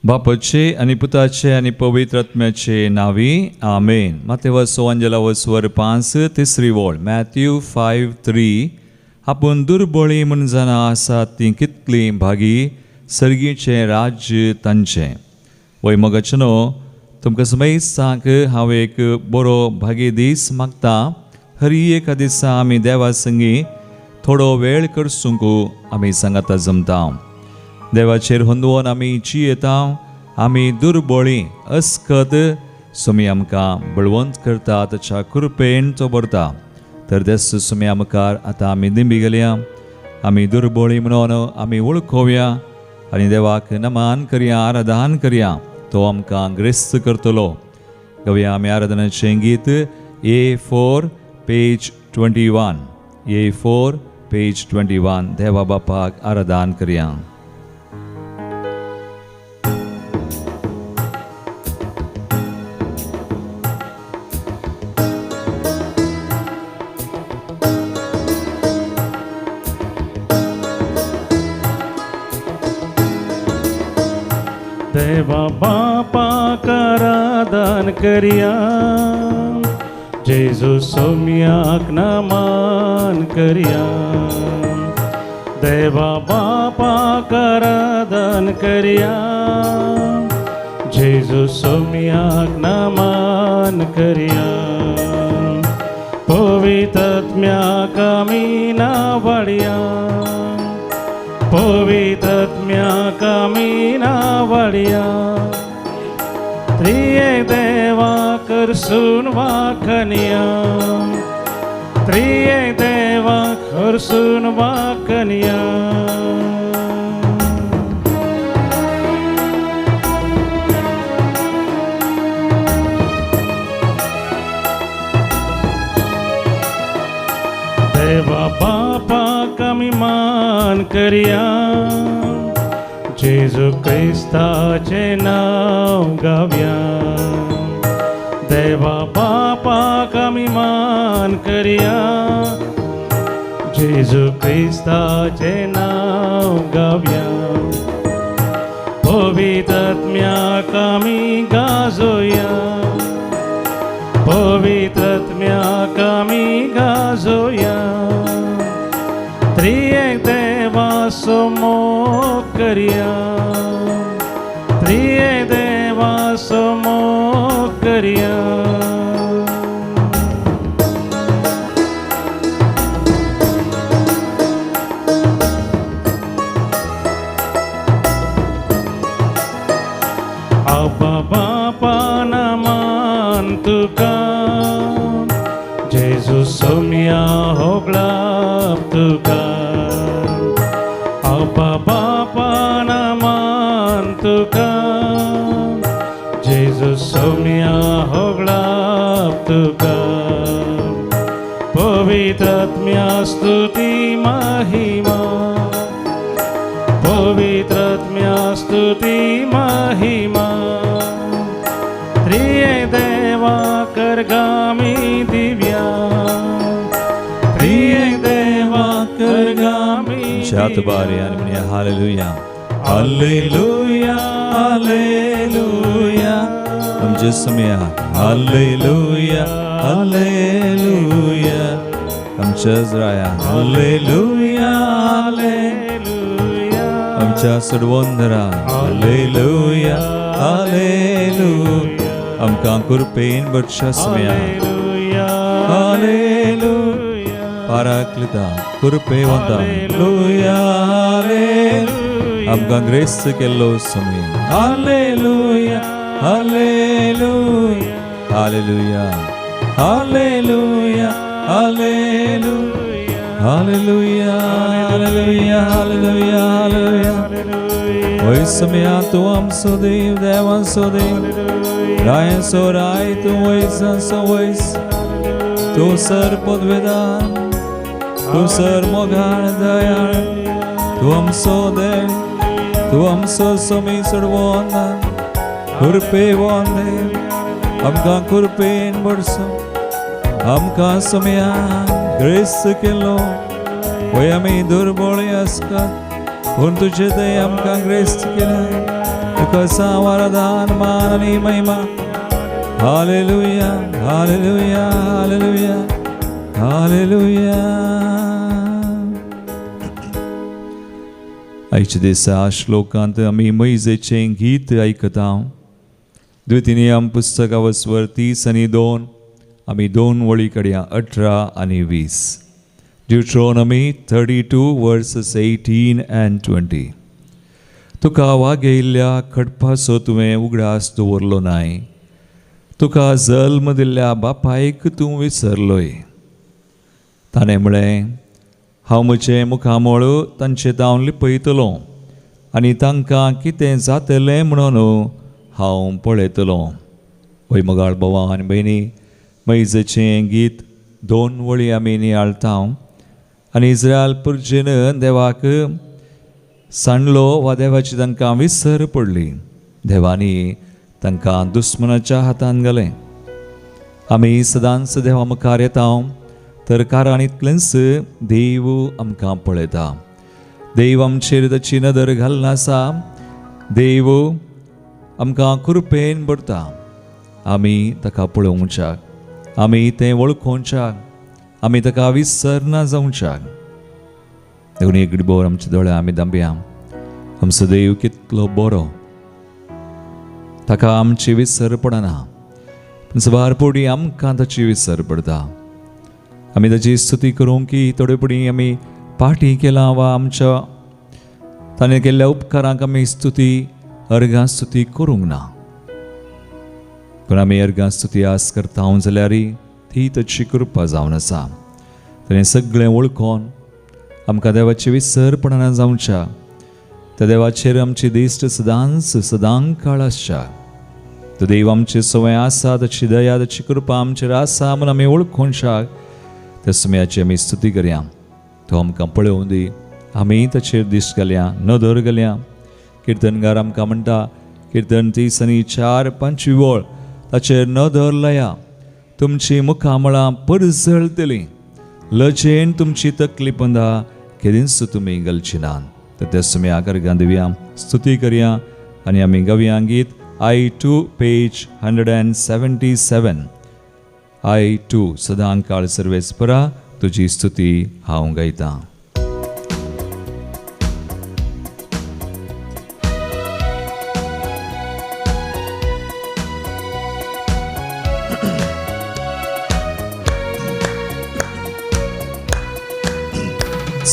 बापाचे आनी पुताचे आनी पवित्र आत्म्याचे नांवी आमेन. मातेव सोवांजेला स्वर 5 तिसरी वळ, मॅथ्यू 5:3. आपूण दुर्बळी म्हूण जाणां आसात तीं कितलीं भागी, सर्गीचें राज्य तांचें. वय मोगाचें न्हू, तुमकां समेस्तांक हांव एक बरो भागी दीस मागता. हरी एका दिसा आमी देवा संगी थोडो वेळ करसूंक आमी सांगाता जमता. देवाचेर होंदोवन आमी जियेता. आमी दुर्बळी अस्कत सुमी आमकां बळवंत करता, ताच्या कृपेन तो भरता. तर देस सुम्या मुखार आतां आमी दिंबी गेल्या. आमी दुर्बळी म्हणून आमी वळखोवया आनी देवाक नमान करया, आराधन करया. तो आमकां ग्रेस्त करतलो. गवया आमी आराधनाचें गीत A4 page 21, A4 page 21. देवा बापाक आराधन करया. देवा बापा आराधन करया, जेजू सोम्याक नमन करया. देवा बापा आराधन करया, जेजू सोम्याक नमन करया. पवित्रात्म्याक आमी नावडया, पवित्रात्म्याक आमी नावडया. त्रिये देवा करसून वाखनिया, त्रिये देवा करसून वाखनिया. देवा बापाक आमी मान करया, जेजू क्रिस्ताचें नांव गावया. देवा बापाक आमी मान करया, जेजू क्रिस्ताचें नांव गावया. पवित्रात्म्याक आमी गाजोया, पवित्रात्म्याक आमी गाजोया. त्रियेक देवा मोग करया, त्रियेक देवा मोग करया. आबा बापा नमान तुका, जेजू सोम्या होगळाप तुका. आबा बापा नमान तुका, जेजू सोम्या होगळाप तुका. पवित्रात्म्या स्तुती महिमा, पवित्रात्म्या स्तुती महिमा. त्रिये देवा करगामी दिव्या, त्रिये देवा करगामी. हात बारी आनी म्हणया हालेलुया, हालेलुया, हालेलुया. आमचे सुमया हालेलुया, हालेलुया. आमच्या राया हालेलुया, हालेलुया. आमच्या सडवंदरा हालेलुया, हालेलुया. आमकां कृपेन भरच्या सुमया हालेलुया. पाराक्लिता कृपेवंता हालेलुया, हालेलुया. आमकां ग्रेस्त केल्लो समय हालेलुया, हालेलुया, हालेलुया, हालेलुया, हालेलुया, हालेलुया, हालेलुया, हालेलुया, हालेलुया. वय समया तूं आमचो देव, देवांचो देव, रायांचो राय, तूं वयसांचो वयस, तूं सर पदवेदार, तूं सर मोगाळ दयाळ, तूं आमचो देव, तूं आमचो समी चडवोन कृपेवन देव. आमकां कृपेन भरसो, आमकां समया ग्रेस्त केलो. वय आमी दुर्बळ आसतात, पूण तुजे दये आमकां ग्रेस्त केल्या. तुका सावारदान मान आनी महिमा. Hallelujah, hallelujah, hallelujah, hallelujah. आयच्या दिसा श्लोकांत आमी मैजेचें गीत आयकता. द्वितीनियम पुस्तका वसवर 30 आनी 2, आमी दोन वळी कडया, 18 आनी 20. Deuteronomy 32 verses 18 and 20. तुका वागयल्ल्या खडपाचो तुवें उगडास दवरलो नाय, तुका जल्म दिल्ल्या बापायक तूं विसरलोय. ताणें म्हळें, हांव म्हजें मुखामळ तांचे धांवन लिपयतलो आनी तांकां कितें जातलें म्हणून हांव पळयतलो. वय मोगाळ भावा आनी भयणी, मैजेचें गीत दोन वळी आमी नियाळता आनी इस्रायल पुर्जेन देवाक सांडलो वा देवाची तांकां विसर पडली. देवानी तांकां दुस्मनाच्या हातान घालें. आमी सदांच देवा मुखार येता तर कारण इतलेंच, देव आमकां पळयता. देव आमचेर ताची नदर घालना आसा. देव आमकां कृपेन भरता. आमी ताका पळोवच्याक, आमी तें वळखोवच्याक, आमी ताका विसरना जावच्याक. देखून एक भर आमचे दोळे आमी दांबया. आमचो देव कितलो बरो, ताका आमची विसर पडना, पूण सबार पडी आमकां ताची विसर पडटा. आमी ताची स्तुती करूंक की थोडे पडी आमी पाटी केला वा आमच्या ताणें केल्ल्या उपकारांक आमी स्तुती अर्घां स्तुती करूंक ना. पूण आमी अर्घां स्तुती आस करता जाल्यार ती ताची कृपा जावन आसा. ताणें सगळें वळखोन आमकां देवाची विसर पडना जावच्या, त्या देवाचेर आमची दिश्ट सदांच सदां काळ आसच्या. तो देव आमचे सवय आसा, ताची दया ताची कृपा आमचेर आसा म्हूण आमी वळखोवच्याक त्या सुम्याची आमी स्तुती करया. तो आमकां पळोवं दी, आमी ताचेर दिश्ट घालया, नदर घालया. किर्तनगार आमकां म्हणटा, किर्तन 30 आनी 4, 5वी वळ, ताचेर नदर लाया, तुमची मुखामळां परजळतलीं, लजेन तुमची तकली पंदा केदींच तुमी घालची नात. तर त्या सुम्याक अर्घां दिवया, स्तुती करया आनी आमी गावया गीत I 2, page 177, I 2. सदां काळ सर्वेस्परा तुजी स्तुती हांव गायतां.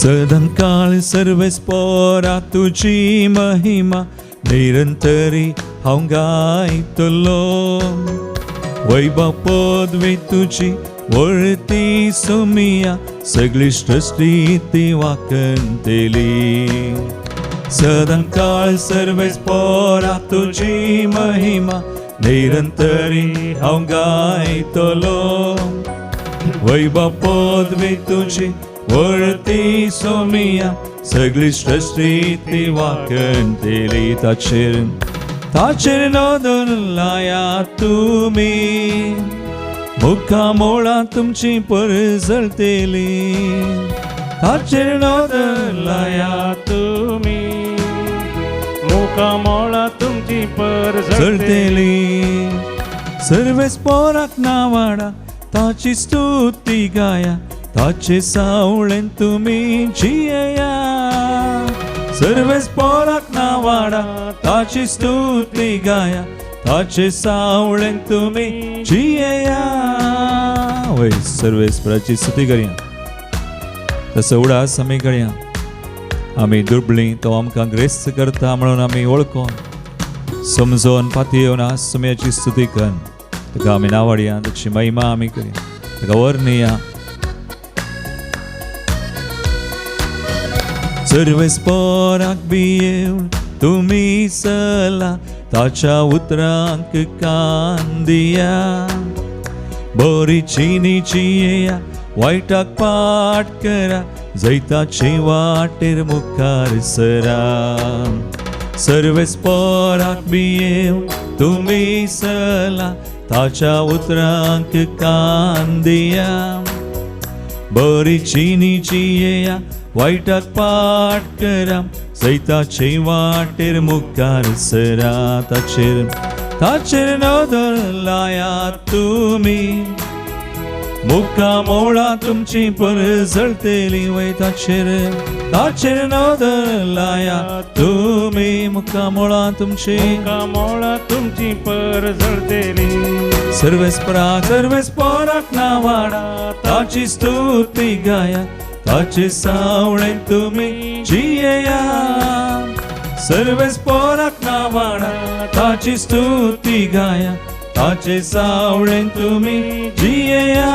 सदांकाळ सर्वेस्परा तुजी महिमा निरंतरी हांव गायतलो. वैभव पदवी तुजी वळती सुमिया, सगळी सृष्टी ती वाकणतेली. सदांकाळ सर्वेस्परा तुजी महिमा निरंतरी हांव गायतलो. वैभव पदवी तुजी वळती सोमिया, सगळी सृष्टी ती वाकणतेली. ताचेर ताचेर नदर लाया तुमी, मुखामोळा तुमची परजळतेली. ताचेर नदर लाया तुमी, मुखामोळा तुमची परजळतेली. जळतेली. सर्वेस्पोराक नावाडा, ताची स्तुती गाया, ताचे सावळेन तुमी जियेया. सर्वेस्पोराक नावाडा, ताची स्तुती गाया, ताचे सावळेन तुमी जियेया. वय, सर्वेस्पराची स्तुती करया, तसो उडास आमी करया. आमी दुबळी, तो आमकां ग्रेस्त करता म्हणून आमी वळखोन समजोन पातयेवन आज सुम्याची स्तुती कर. तुका आमी नावाडया, ताची महिमा आमी करया, तुका वर्णया. सर्वेस्पोराक भियेवन तुमी चला, ताच्या उतरांक कान दिया. बरी चिनी चियेया, वायटाक पाट करा, जैताची वाटेर मुखार सरा. सर्वेस्पोराक भियेवन तुमी चला, ताच्या उतरांक कान दिया. बरी चिनी चियेया, वायटाक पाट करा, सैताचे वाटेर मुखार सरा. ताचेर ताचेर नदर लाया तुमी, मुखा मोळा तुमची परजळतेली. वय ताचेर ताचेर नदर लाया तुमी, मुखा मोळा तुमची मुखामोळा तुमची परजळतेली. सर्वेस्परा सर्वेस्पराक नावाडा, ताची स्तुती गाया, ताचे सावळे तुमी जियेया. सर्वेस्पराक नावाडा, ताची स्तुती गाया, ताचे सावळे तुमी जियेया.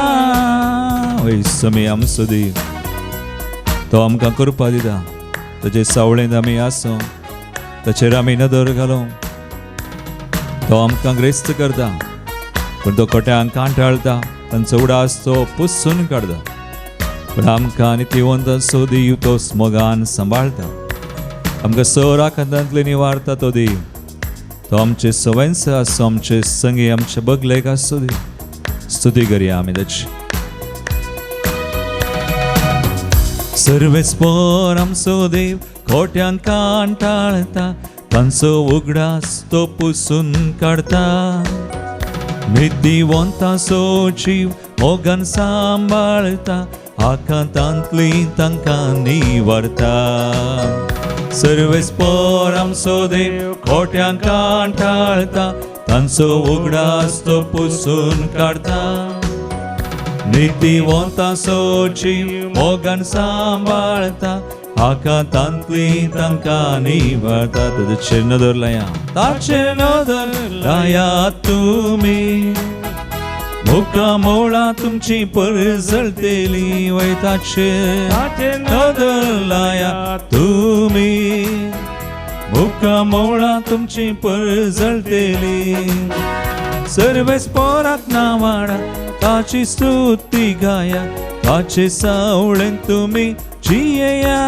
वय समी आमचो देव, तो आमकां करपा दिता. ताचे सावळेंत आमी आसूं, ताचेर आमी नदर घालूं. तो आमकां ग्रेस्त करता, पूण तो खोट्यांक कांटाळता, तांचो उडास तो पुसून काडता. पूण आमकां नितीवंतांचो देव तो मोगान सांबाळटा. आमकां सर आकांतांतले निवारता तो देव. तो आमचे सवंस आसूं, आमचे संगी, आमचे बगलेक आसूं देव. स्तुती करया आमी ताची. सर्वेस्पर आमचो देव खोट्यांक कांटाळता, तांचो उगडास तो पुसून काडता. नितीवंताचो जीव मोगान सांबाळता, आकांतांतली तांकां निवारता. सर्वेस्पर आमचो देव खोट्यांक कांटाळता, तांचो उगडास तो पुसून काडता. नितीवंताचो जीव मोगान सांबाळता, आकांतांतली तांकां निवारता. ताचेर नदर लाया, ताचेर नदर लाया तुमी, मुखा मोळा तुमची परजळतेली. वय ताचेर ताचेर नदर लाया तुमी, मुखा मोळा तुमची परजळतेली. सर्वेस्पराक नावाडा, ताची स्तुती गाया, ताचे सावळेन तुमी जियेया.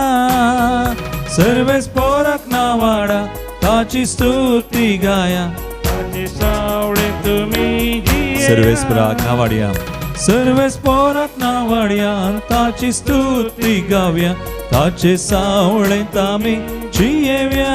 सर्वेस्पराक नावाडा, ताची स्तुती गाया, ताचे सावळे तुमी जियेया. सर्वेस्पराक नावाडया, सर्वेस्पराक नावाडया, ताची स्तुती गावया, ताचे सावळेंत आमी जियेव्या.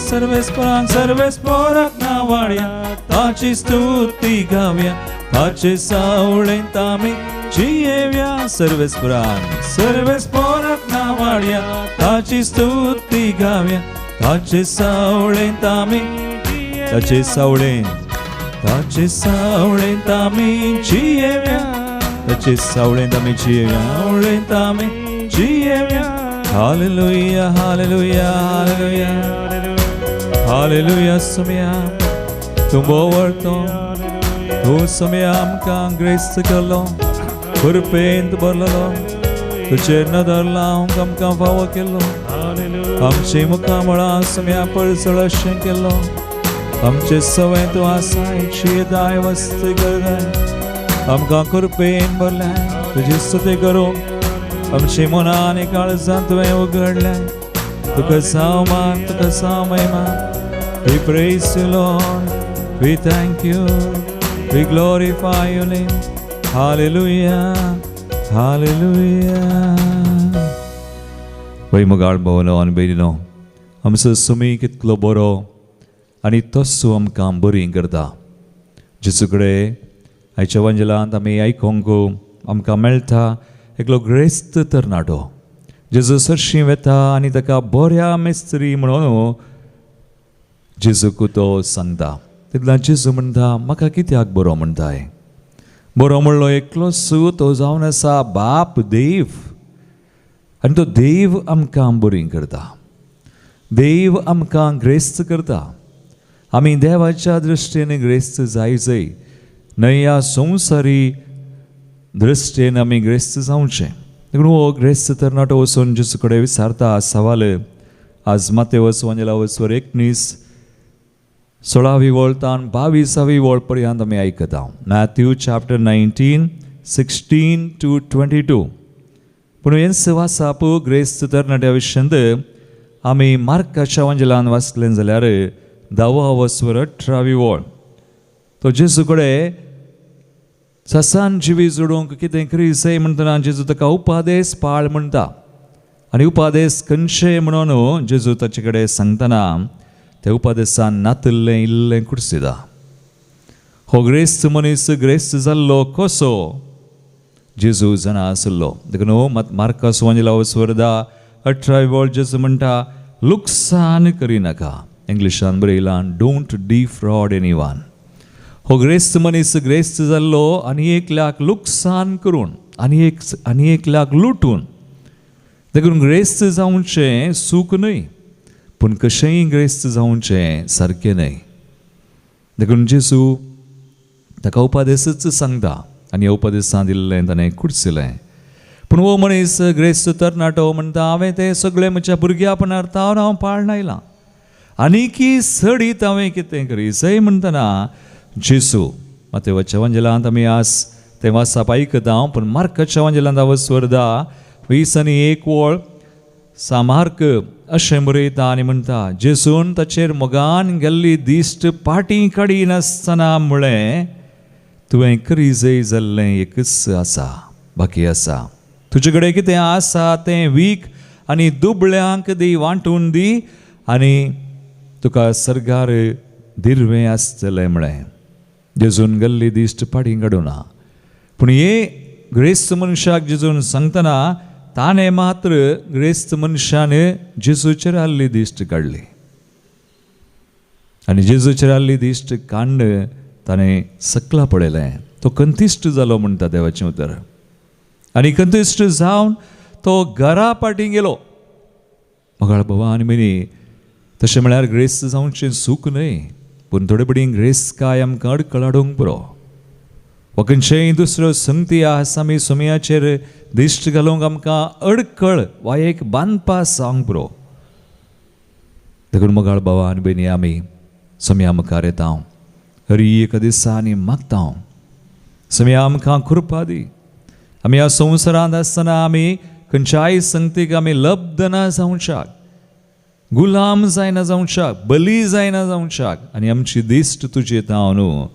सर्वेस्पराक सर्वेस्पराक नावाडया, ताची स्तुती गावया, ताचे सावळेंत आमी जियेव्या. सर्वेस्पराक सर्वेस्पराक नावाडया, ताची स्तुती गावया, ताचे सावळेंत आमी, ताचे सावळेंत, ताचे सावळेंत आमी जियेव्या. ताचे सावळेंत आमी जियेव्या, सावळेंत आमी जियेव्या. Hallelujah, hallelujah, hallelujah, hallelujah. Somaiya तूं बोवळतो, तूं सुमया आमकां ग्रेस्त केलो, कृपेंत भरलेलो. तुजेर नदर लावंक आमकां फावो केलो. आमची मुखामळां सुमया परजळ अशें केलो. आमचे सवय तूं आसाय, दाय वस्त करताय. आमकां कृपेन भरल्याय, तुजी स्तुती करूंक आमची मनां आनी काळजां तुवें उगडल्याय. तुका सावमान, तुका साव महिमा. We praise you, Lord. We thank you. We glorify your name. Hallelujah. Hallelujah. वय मोगाळ भोवनो आनी भयणीनो, आमचो सुमी कितलो बरो आनी तस्सो आमकां बरी करता. जेजू कडेन आयच्या वंजलांत आमी आयकोंक आमकां मेळटा, एकलो ग्रेस्त तरणाटो जेजू सरशीं वेता आनी ताका बऱ्या मेस्त्री म्हणून जेजूक तो सांगता. तेन्ना जेजू म्हणटा, म्हाका कित्याक बरो म्हणटाय? बरो म्हणलो एकलो सू तो जावन आसा बाप देव, आनी तो देव आमकां बरी करता, देव आमकां ग्रेस्त करता. आमी देवाच्या दृश्टीन ग्रेस्त जाय जाय, न्हय ह्या संवसारी दृश्टीन आमी ग्रेस्त जावचें. देखून हो ग्रेस्त तरणाटो वचून जेजू कडेन विचारता सवाल. आज मातेवस वंजेला वचवर 19 16वी वळतान 22वी वळ पर्यंत आमी आयकता. Matthew chapter 19 16 to 22. पूण हें वाचप ग्रेस्त तरणाट्या विशयांत आमी मार्काच्या वंजेलान वाचलें जाल्यार 10वा वस्वर 18वी वळ, तो जेजू कडेन ससान जिवी जोडूंक कितें करी जाय म्हणटना जेजू ताका उपादेस पाळ म्हणटा. आनी उपादेस खंयचे म्हणून जेजू ताचे कडेन सांगतना त्या उपादेसान नातिल्लें इल्लें कुर्सिदा. हो ग्रेस्त मनीस ग्रेस्त जाल्लो कसो जेजू जाणा आसलो. देखून मार्का सुवांजेला वरदा 18 वळ जेजू म्हणटा लुकसाण करिनाका. इंग्लिशान बरयलां don't defraud any one. हो ग्रेस्त मनीस ग्रेस्त जाल्लो आनी एकल्याक लुकसाण करून आनी एकल्याक लुटून. देखून ग्रेस्त जावचें सूख न्हय, पूण कशेंय ग्रेस्त जावचें सारकें न्हय. देखून जेजू ताका उपदेशच सांगता आनी उपदेशां दिल्लें ताणें कुडसिलें. पूण हो मनीस ग्रेस्त तरणाटो म्हणटा हांवें तें सगळें म्हज्या भुरग्यापणार तावन हांव पाळण आयलां, आनीकी सडीत हांवें कितें करी जय म्हणटना जेजू मातेवाच्या वांजेलांत आमी आज तें वाचप आयकता. पूण मार्काच्या वांजेलांत वरदा 21 वळ सामार्क अशें बरयता आनी म्हणटा जेजून ताचेर मोगान गेल्ली दिश्ट पाटी काडिनासतना म्हळें तुवें करी जय जाल्लें एकच आसा, बाकी आसा. तुजे कडेन कितें आसा तें वीक आनी दुबळ्यांक दी, वांटून दी आनी तुका सर्गार दिर्वें आसतलें म्हळें. जेजून गेल्ली दिश्ट पाटी काडुना. पूण हे ग्रेस्त मनशाक जेजून सांगतना ताणें मात्र ग्रेस्त मनशान जेजूचेर आहली दिश्ट काडली आनी जेजूचेर आहली दिश्ट काडून ताणें सकला पळयलें. तो कंतिश्ट जालो म्हणटा देवाचें उतर. आनी कंतिश्ट जावन तो घरा पाटी गेलो. मगाळ बाबा आनी भयणी, तशें म्हळ्यार ग्रेस्त जावचें सूख न्हय, पूण थोडे पडी ग्रेस्तकाय आमकां अडकळ हाडूंक पुरो. वा खंयचेय दुसऱ्यो संगती आसा आमी सुमयाचेर दिश्ट घालूंक आमकां अडकळ वा एक बांदपास जावंक पुरो. देखून मगाळ बाबा आनी भयणी, आमी सुमया मुखार येता हरी एका दिसा आनी मागता सुमया आमकां कृपा दी. आमी ह्या संवसारांत आसतना आमी खंयच्याय संगतीक आमी लब्ध ना जावच्याक, गुलाम जायना जावच्याक, बली जायना जावच्याक आनी आमची दिश्ट तुजे तावन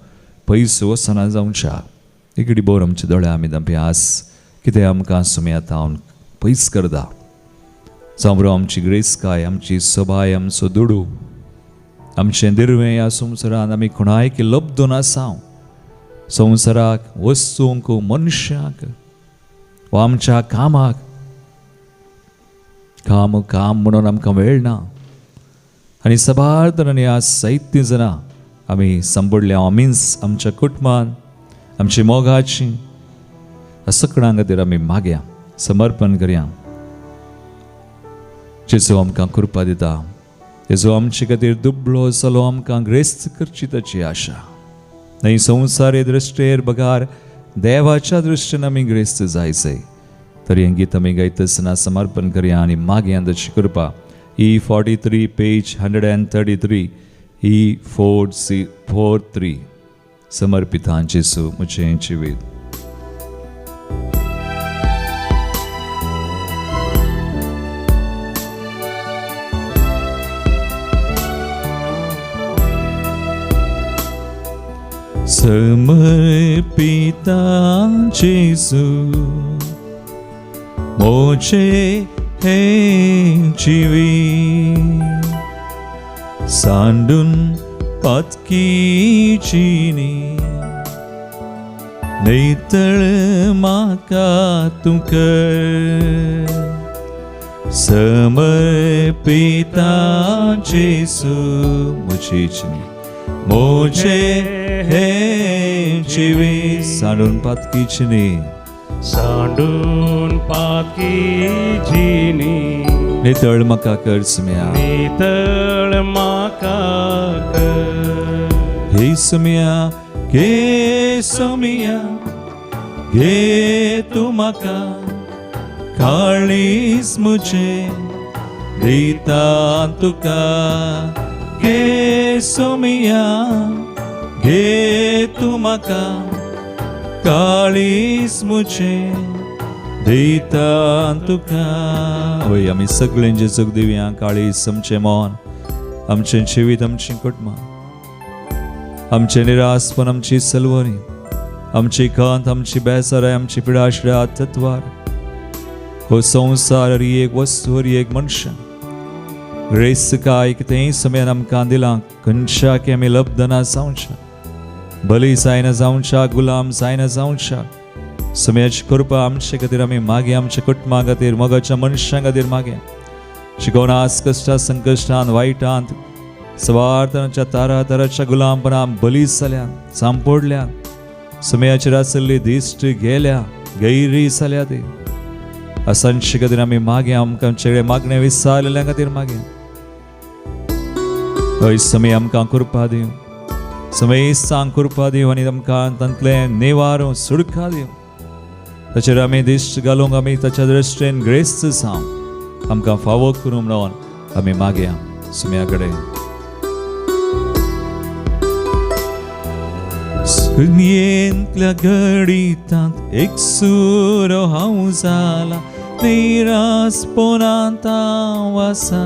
पयस वचना जावच्याक. इकडी बोर आमचे दोळे आमी दामपी आस कितें आमकां सुमया तावन पयस करता. जावं बरो आमची ग्रेसकाय, आमची सबाय, आमचो दुडू, आमचें दिर्वें ह्या संवसारांत आमी कोणायक लब्ध नासांव, संवसाराक, वस्तूंक, मनशाक वा आमच्या कामाक. काम काम म्हणून आमकां वेळ ना. आनी सबार तरांनी आज जायतीं जाणां आमी सांपडल्या आमीच आमच्या कुटुंबान, आमची मोगाची सगळ्यां खातीर आमी मागया, समर्पण करया. जेजू आमकां कृपा दिता, जेजू आमचे खातीर दुबळो जालो, आमकां ग्रेस्त करची ताची आशा. न्हय संवसारी दृश्टेर बगार देवाच्या दृश्टीन आमी ग्रेस्त जायचे. तरी हें गीत आमी गायता आसतना समर्पण करया आनी मागया ताची कृपा. E43 page 133 E443 समर्पितां जेजू म्हजें जिवीत. समर्पितां जेजू म्हजें हें जिवीत, सांडून पातकीचिनी नेतळ म्हाका तूं कर. समर्पितां जेजू म्हजें जिवीत, म्हजें हें जिवीत, सांडून पातकीचिनी, सांडून पातकीचिनी नितळ म्हाका कर सुमया, नितळ म्हाका कर. हे सुमया, घे सुमया, घे तूं म्हाका काळीज म्हजें दिता तुका. घे सुमया, घे तूं म्हाका काळीज म्हजें दिता तुका. वय आमी सगळ्यांचे जेजूक दिवया काळीज, आमचें मन, आमचें जिवीत, आमचीं कुटुंबां, आमचें निरासपण, आमची सलवणी, आमची खंत, आमची बेजाराय, आमची पिडाशिडा तत्वार, हो संवसार हर एक वस्तू हर एक मनशां ग्रेस काय कितेंय समयान आमकां दिलां खंयच्या की आमी लब्धना जावच्या बली जायना जावच्या गुलाम जायना जावच्या समयाची कृपा आमचे खातीर आमी मागया आमच्या कुटुंबा खातीर मोगाच्या मनशां खातीर मागया शिकोवन आज कश्टा संकश्टान वायटांत सवार्थाच्या तारा ताराच्या गुलामपणान बली जाल्या सांपोडल्या समयाचेर आसली दिश्ट गेल्या गैरी जाल्या ती असांचे खातीर आमी मागया आमकां आमचे कडेन मागणें विसारलेल्या खातीर मागया हय समय आमकां कृपा दिवं समय सांग कृपा दिवं आनी आमकां तांतलें निवारूं सुडका दिवं ताचेर आमी दिश्ट घालूंक आमी ताच्या दृश्टीन ग्रेस्त जावं आमकां फावो करूं म्हणून आमी मागया सुम्या कडेन सुनयेंतल्या घडितांत एक सुरो हांव जाला निरासपणांत हांव आसा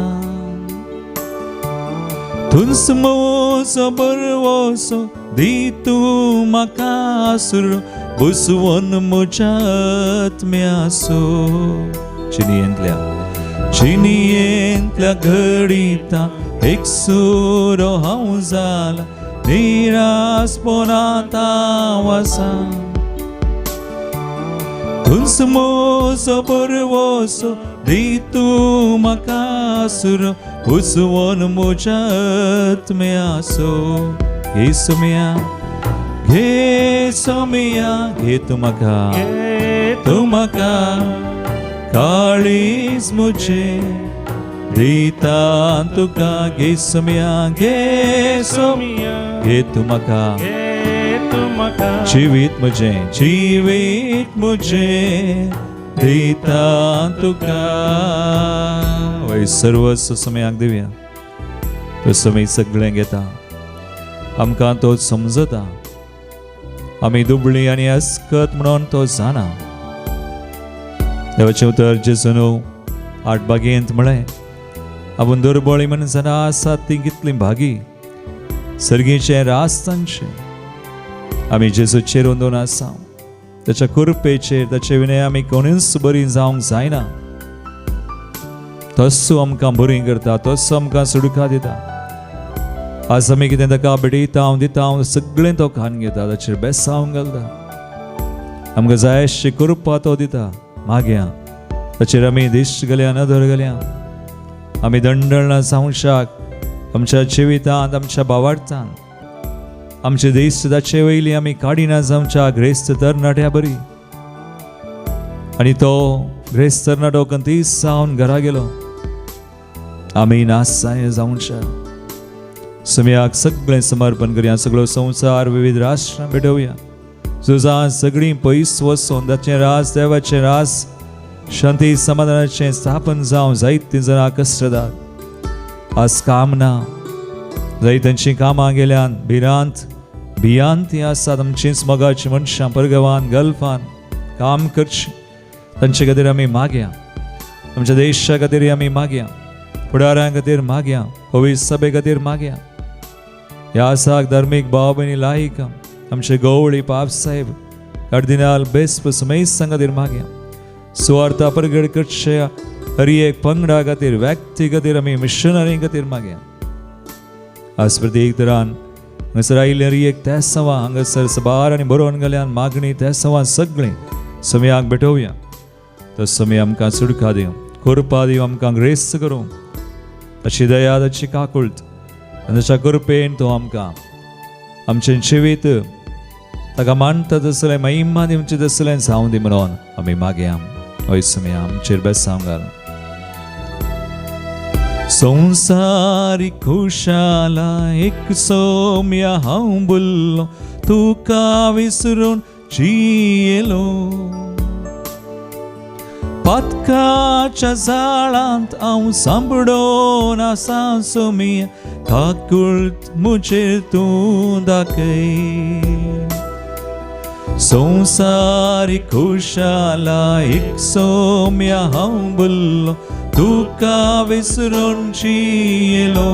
तुंस म्हजो बरवसो दी तूं म्हाका आसरो बसवन म्हज्या आत्म्यासो चिनियेंतल्या चिनियेंतल्या घडिता एक सुरो हांव जाला निरासपणांत हांव आसा तुंस म्हजो बरवसो दी तूं म्हाका आसरो उसवन म्हज्या आत्म्यासो घे सोमया घे सोमया घे तूं म्हाका तूं म्हाका काळीज म्हजें दिता तुका घे सोमया घे सोमया घे तूं म्हाका जिवीत म्हजें जिवीत म्हजें दिता तुका वय सर्वस्व समयाक दिवया तो समय सगळें घेता आमकां तो समजता आमी दुबळी आनी अस्कत म्हणून तो जाणा देवाचें उतर जेजून आठ बागेंत म्हळें आपूण दुर्बळी म्हणून जाणां आसात ती कितली भागी सर्गीचें रास तांचें आमी जेजूचेर अंदून आसा ताच्या कृपेचेर ताचे विनय आमी कोणूच बरी जावंक जायना तस्सो आमकां बरी करता तस्सो आमकां सुडका दिता आज आमी कितें ताका भेटयता हांव दिता हांव सगळें तो खान घेता ताचेर बेसांव घालता आमकां जाय अशी कृपा तो दिता मागया ताचेर आमी दिश्ट घालया नदर घालया आमी दंडळना जावशाक आमच्या जिवितांत आमच्या भावार्थांत आमचे देश ताचे वयली आमी काडिना जावच्या ग्रेस्त तरणाट्या बरी आनी तो ग्रेस्त तरणाटो कंतीस जावन घरा गेलो आमी नासाय जावच्या समयाक सगळें समर्पण करया सगळो संवसार विविध राष्ट्रां भेटोवया झुजां सगळीं पयस वचून ताचें रास देवाचें रास शांती समाधानाचें स्थापन जावं जायतीं जाणां कश्टदार आज काम ना जाय तांचीं कामां गेल्यान भिरांत भियांती आसात आमचींच मोगाचीं मनशां परगवान गल्फान काम करचीं तांचे खातीर आमी मागया आमच्या देशा खातीर आमी मागया फुडाऱ्यां खातीर मागया पवित्र सभे खातीर मागया ह्या आसाक धार्मीक भाव भयणी लायक आमचे गवळी पाप साहेब कार्दिनाल बेस्प समेस्तां खातीर मागया सुवार्था परगड करचे हरी एक पंगडा खातीर व्यक्ती खातीर आमी मिशनरी खातीर मागया आज प्रत्येक तरान हांगासर आयिल्ले हरी एक तेसांवां हांगासर सबार आनी बरोवन गेल्यान मागणी तेसांवां सगळीं समयाक भेटोवया तो समय आमकां सुडका दिवं कृपा दिवं आमकां ग्रेस्त करूं ताची दया ताची काकुळट आनी ताच्या कृपेन तो आमकां आमचें जिवीत ताका मानता तसलें महिमा दिवचें तसलें जावं दी म्हणून आमी मागया हय समय आमचेर बेसांव घाल संवसारी खुशाला एक सोम्या हांव बुल्लो तुका विसरून जियेलो पातकाच्या जाळांत हांव सांबडोन आसा सोमिया काकुळट म्हजेर तूं दाखय संवसारी खुशाला एक सोम्या हांव बुल्लो तुका विसरून जियेलो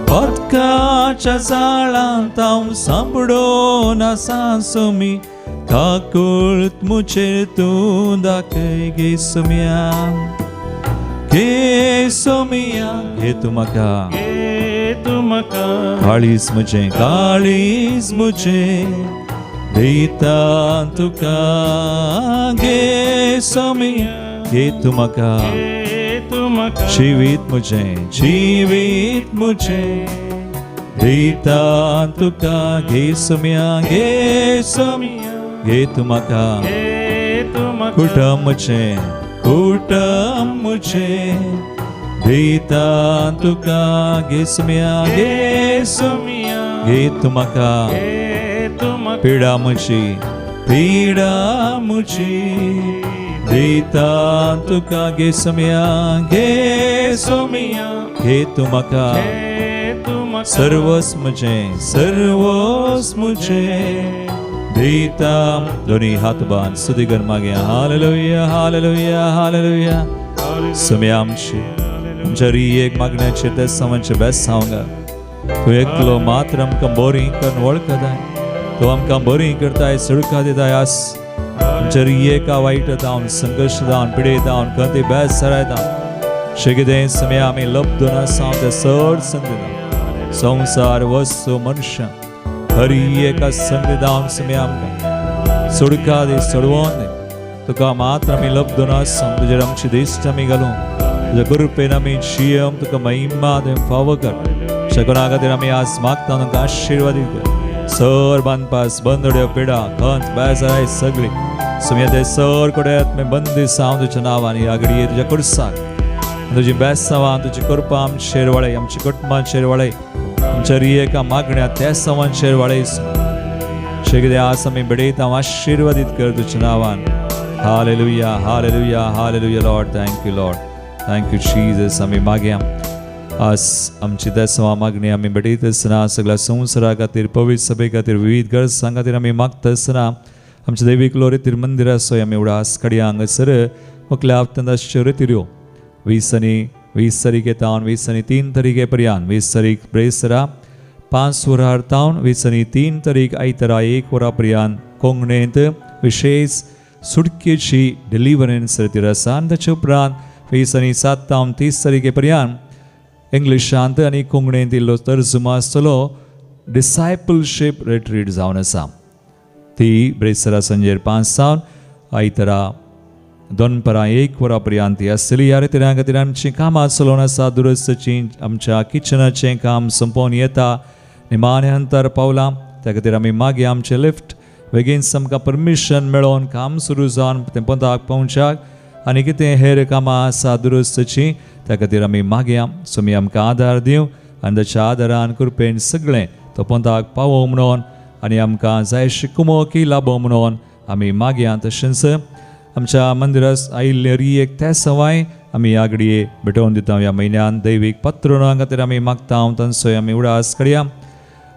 पातकाच्या जाळांत हांव सांबडोन आसा सोमी काकुळत मुचेर तूं दाखय गे सोम्या गे सोम्या घे तूं म्हाका घे तूं म्हाका काळीज म्हजें काळीज म्हजें दिता तुका गे सोम्या घे तूं म्हाका घे तूं म्हाका जिवीत म्हजें जिवीत म्हजें दिता तुका घे सोम्या घे सोम्या घे तूं म्हाका घे तूं म्हाका कुटुंब म्हजें कुटुंब म्हजें दिता तुका घे सोम्या घे सोम्या घे तूं म्हाका घे तूं म्हाका पिडा म्हजी पिडा म्हजी दिता तुका घे सोम्या घे सोम्या घे तूं म्हाका घे तूं म्हाका सर्वस म्हजें सर्वस म्हजें दिता दोनी हात बांद सुदिगर मागे हालेलुया हालेलुया हालेलुया सुम्या आमची आमच्या एक मागण्याचेर ते समांचे बेस सांगा तूं एकलो मात्र आमकां बरी करून वळखताय तूं आमकां बरी करताय सुडका दिताय आस आमच्या एका वायट जावन संघर्श जावन पिडे जावन खंती बेस सरायता शेगीदें समय आमी लब्धून आसा ते चड संदी संवसार वस्तू मनुष्य हरी एका संदी जावन समय आमकां सुडका दी सोडवोन दी तुका मात्र आमी लब्धून आसा तुजेर आमची दिश्ट आमी घालूं तुज्या कृपेन आमी जियम तुका महिमा तुवें फावो कर शकना खातीर आमी आज मागता तुमकां आशिर्वादीत कर सर बांदपास बंदड्यो पिडा खंत बेजाराय सगळी सुम्या ते सर कडेन आत्मे बंदी सावन तुज्या नांवान ह्या घडये तुज्या कुर्साक तुजी बेसांवां तुजी कृपा आमचेर वळय आमच्या कुटुंबाचेर वळय आमच्या रियेका मागण्या त्या सवांचेर वळय शेगदे आज आमी बडयता आशिर्वादीत कर तुज्या नांवान. Hallelujah hallelujah hallelujah Lord. Thank you Lord, thank you Jesus. आमी मागया आज आमची देसवा मागणी आमी भेटयत आसतना सगळ्या संवसारा खातीर पवित्र सभे खातीर विविध गरजां खातीर आमी मागता आसतना आमच्या देवीक लोरेतीर मंदिर आसोय आमी उडास काडया. हांगासर मुखल्या हप्त्यांत रेतिऱ्यो 20 आनी 20 तारीखे तावन 20 आनी 3 तारीखे पर्यंत 20 तारीख ब्रेसरा 5 वरां तावन 20 आनी 3 तारीख आयतारा 1 वरां पर्यंत कोंकणींत विशेष सुटकेची डिलिवरन्स रेतीर आसा. आनी ताचे उपरांत 20 आनी 7 तावन 30 तारीखे पर्यंत इंग्लिशांत आनी कोंकणींत इल्लो तर्जुमा आसतलो डिसायपलशीप रिट्रीट जावन आसा. ती ब्रेसरा सांजेर 5 सावन आयतारा दनपरां 1 वरां पर्यंत ती आसतली. ह्या रितीन खातीर आमचीं कामां चलोवन आसा दुरस्ताचीं आमच्या किचनाचें काम सोंपोवन येता निमाणे अंतर पावलां. त्या खातीर आमी मागीर आमचें लिफ्ट बेगीन आमकां परमिशन मेळोवन काम सुरू जावन तें पोंताक पावच्याक आनी कितें हेर कामां आसा दुरुस्ताचीं त्या खातीर आमी मागया सो आमकां आदार दिवं आनी ताच्या आदारान कृपेन सगळें तो पोंताक पावोवं म्हणून आनी आमकां जाय शिकमोकी लाबो म्हणून आमी मागया. तशेंच आमच्या मंदिरास आयिल्ले रियेक त्या सवाय आमी ह्या घडये भेटोवन दिता. ह्या म्हयन्यान दैवीक पत्रुणा खातीर आमी मागता तांचोय आमी उडास करया.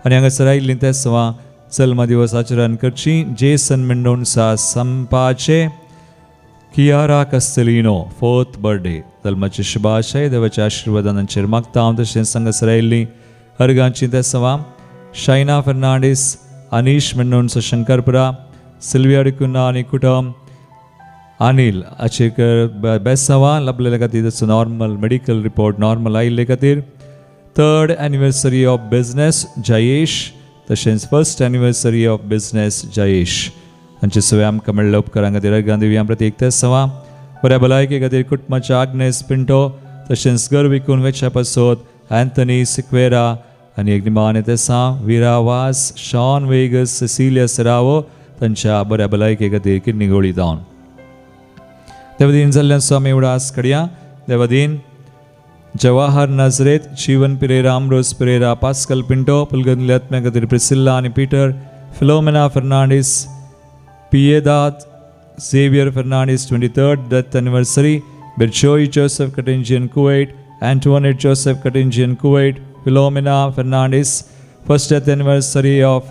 आनी हांगासर आयिल्लीं त्या सवा जल्म दिवस आचरण करची जेसन मेंडोन्सा संपाचे कियारा कस्तलिनो फोर्थ बर्थडे जल्माची शुभाशय देवाच्या आशिर्वादांचेर मागता हांव. तशेंच हांगासर आयिल्लीं अर्गांची त्या सवा शायना फर्नांडीस अनीश मेंडोन्सा शंकरपुरा सिल्विया डिकुन्हा आनी कुटुंब अनिल हाचेर बेसांवां लाबलेल्या खातीर ताचो नॉर्मल मेडिकल रिपोर्ट नॉर्मल आयिल्ले खातीर. Third anniversary of business Jayesh तशेंच first anniversary of business Jayesh हांचे सगळे आमकां मेळ्ळ्या उपकारां खातीर अर्गां दिवया. प्रत्येक ते सवा बऱ्या भलायके खातीर कुटुंबाच्या आग्नेस पिंटो तशेंच घर विकून वेच्या पासत अँथनी सिक्वेरा आनी एक निमाणे तेसां विरा वास शॉन वेगस सेसिलिया सरावो तांच्या बऱ्या भलायके खातीर किडनी गोळी जावन देवदीन जाल्ल्याचो आमी उडास करया. देवदीन जवाहर नजरेत जीवन पिरेरा आमरोज पिरेरा पास्कल पिंटो पुलगंदल्या आत्म्या खातीर प्रिसिल्ला आनी Peter Philomena Fernandes Piedade Xavier Fernandes 23rd death anniversary Berjoy Joseph Katinjian Kuwait Antoinette Joseph Katinjian Kuwait Philomena Fernandes first death anniversary of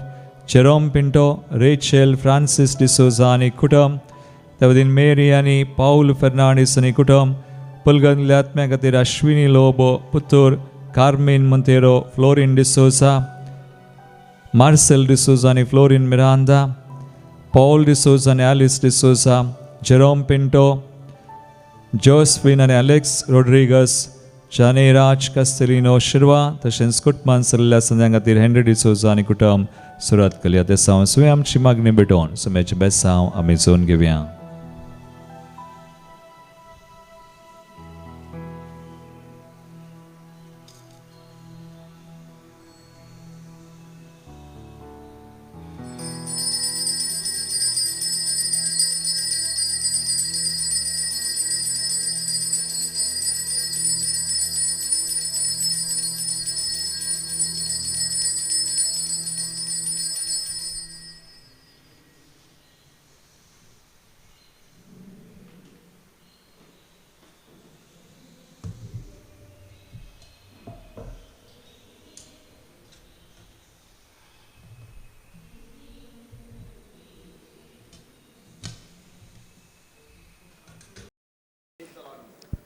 Jerome Pinto Rachel Francis D'Souza आनी कुटुंब त्या मेरी आनी पाऊल फर्नांडीस आनी कुटुंब पुलगंदल्या आत्म्या खातीर अश्विनी लोबो पुतूर कार्मीन मोंतेरो फ्लोरीन डिसोजा मार्सेल डिसोजा आनी fluorine Miranda. Paul D'Souza आनी एलिस डिसोजा, जेरोम पिंटो, जोस्फिन आनी एलेक्स रोड्रिगस, जानेराज कास्तेलिनो शिरवा तशेंच कुटुंबान सरल्या संद्यां खातीर हेनरी डिसोजा आनी कुटुंब सुरवात केली. ते सावन सुवें आमची मागणी भेटोवन सुम्याचें बेसांव आमी जोवन घेवया.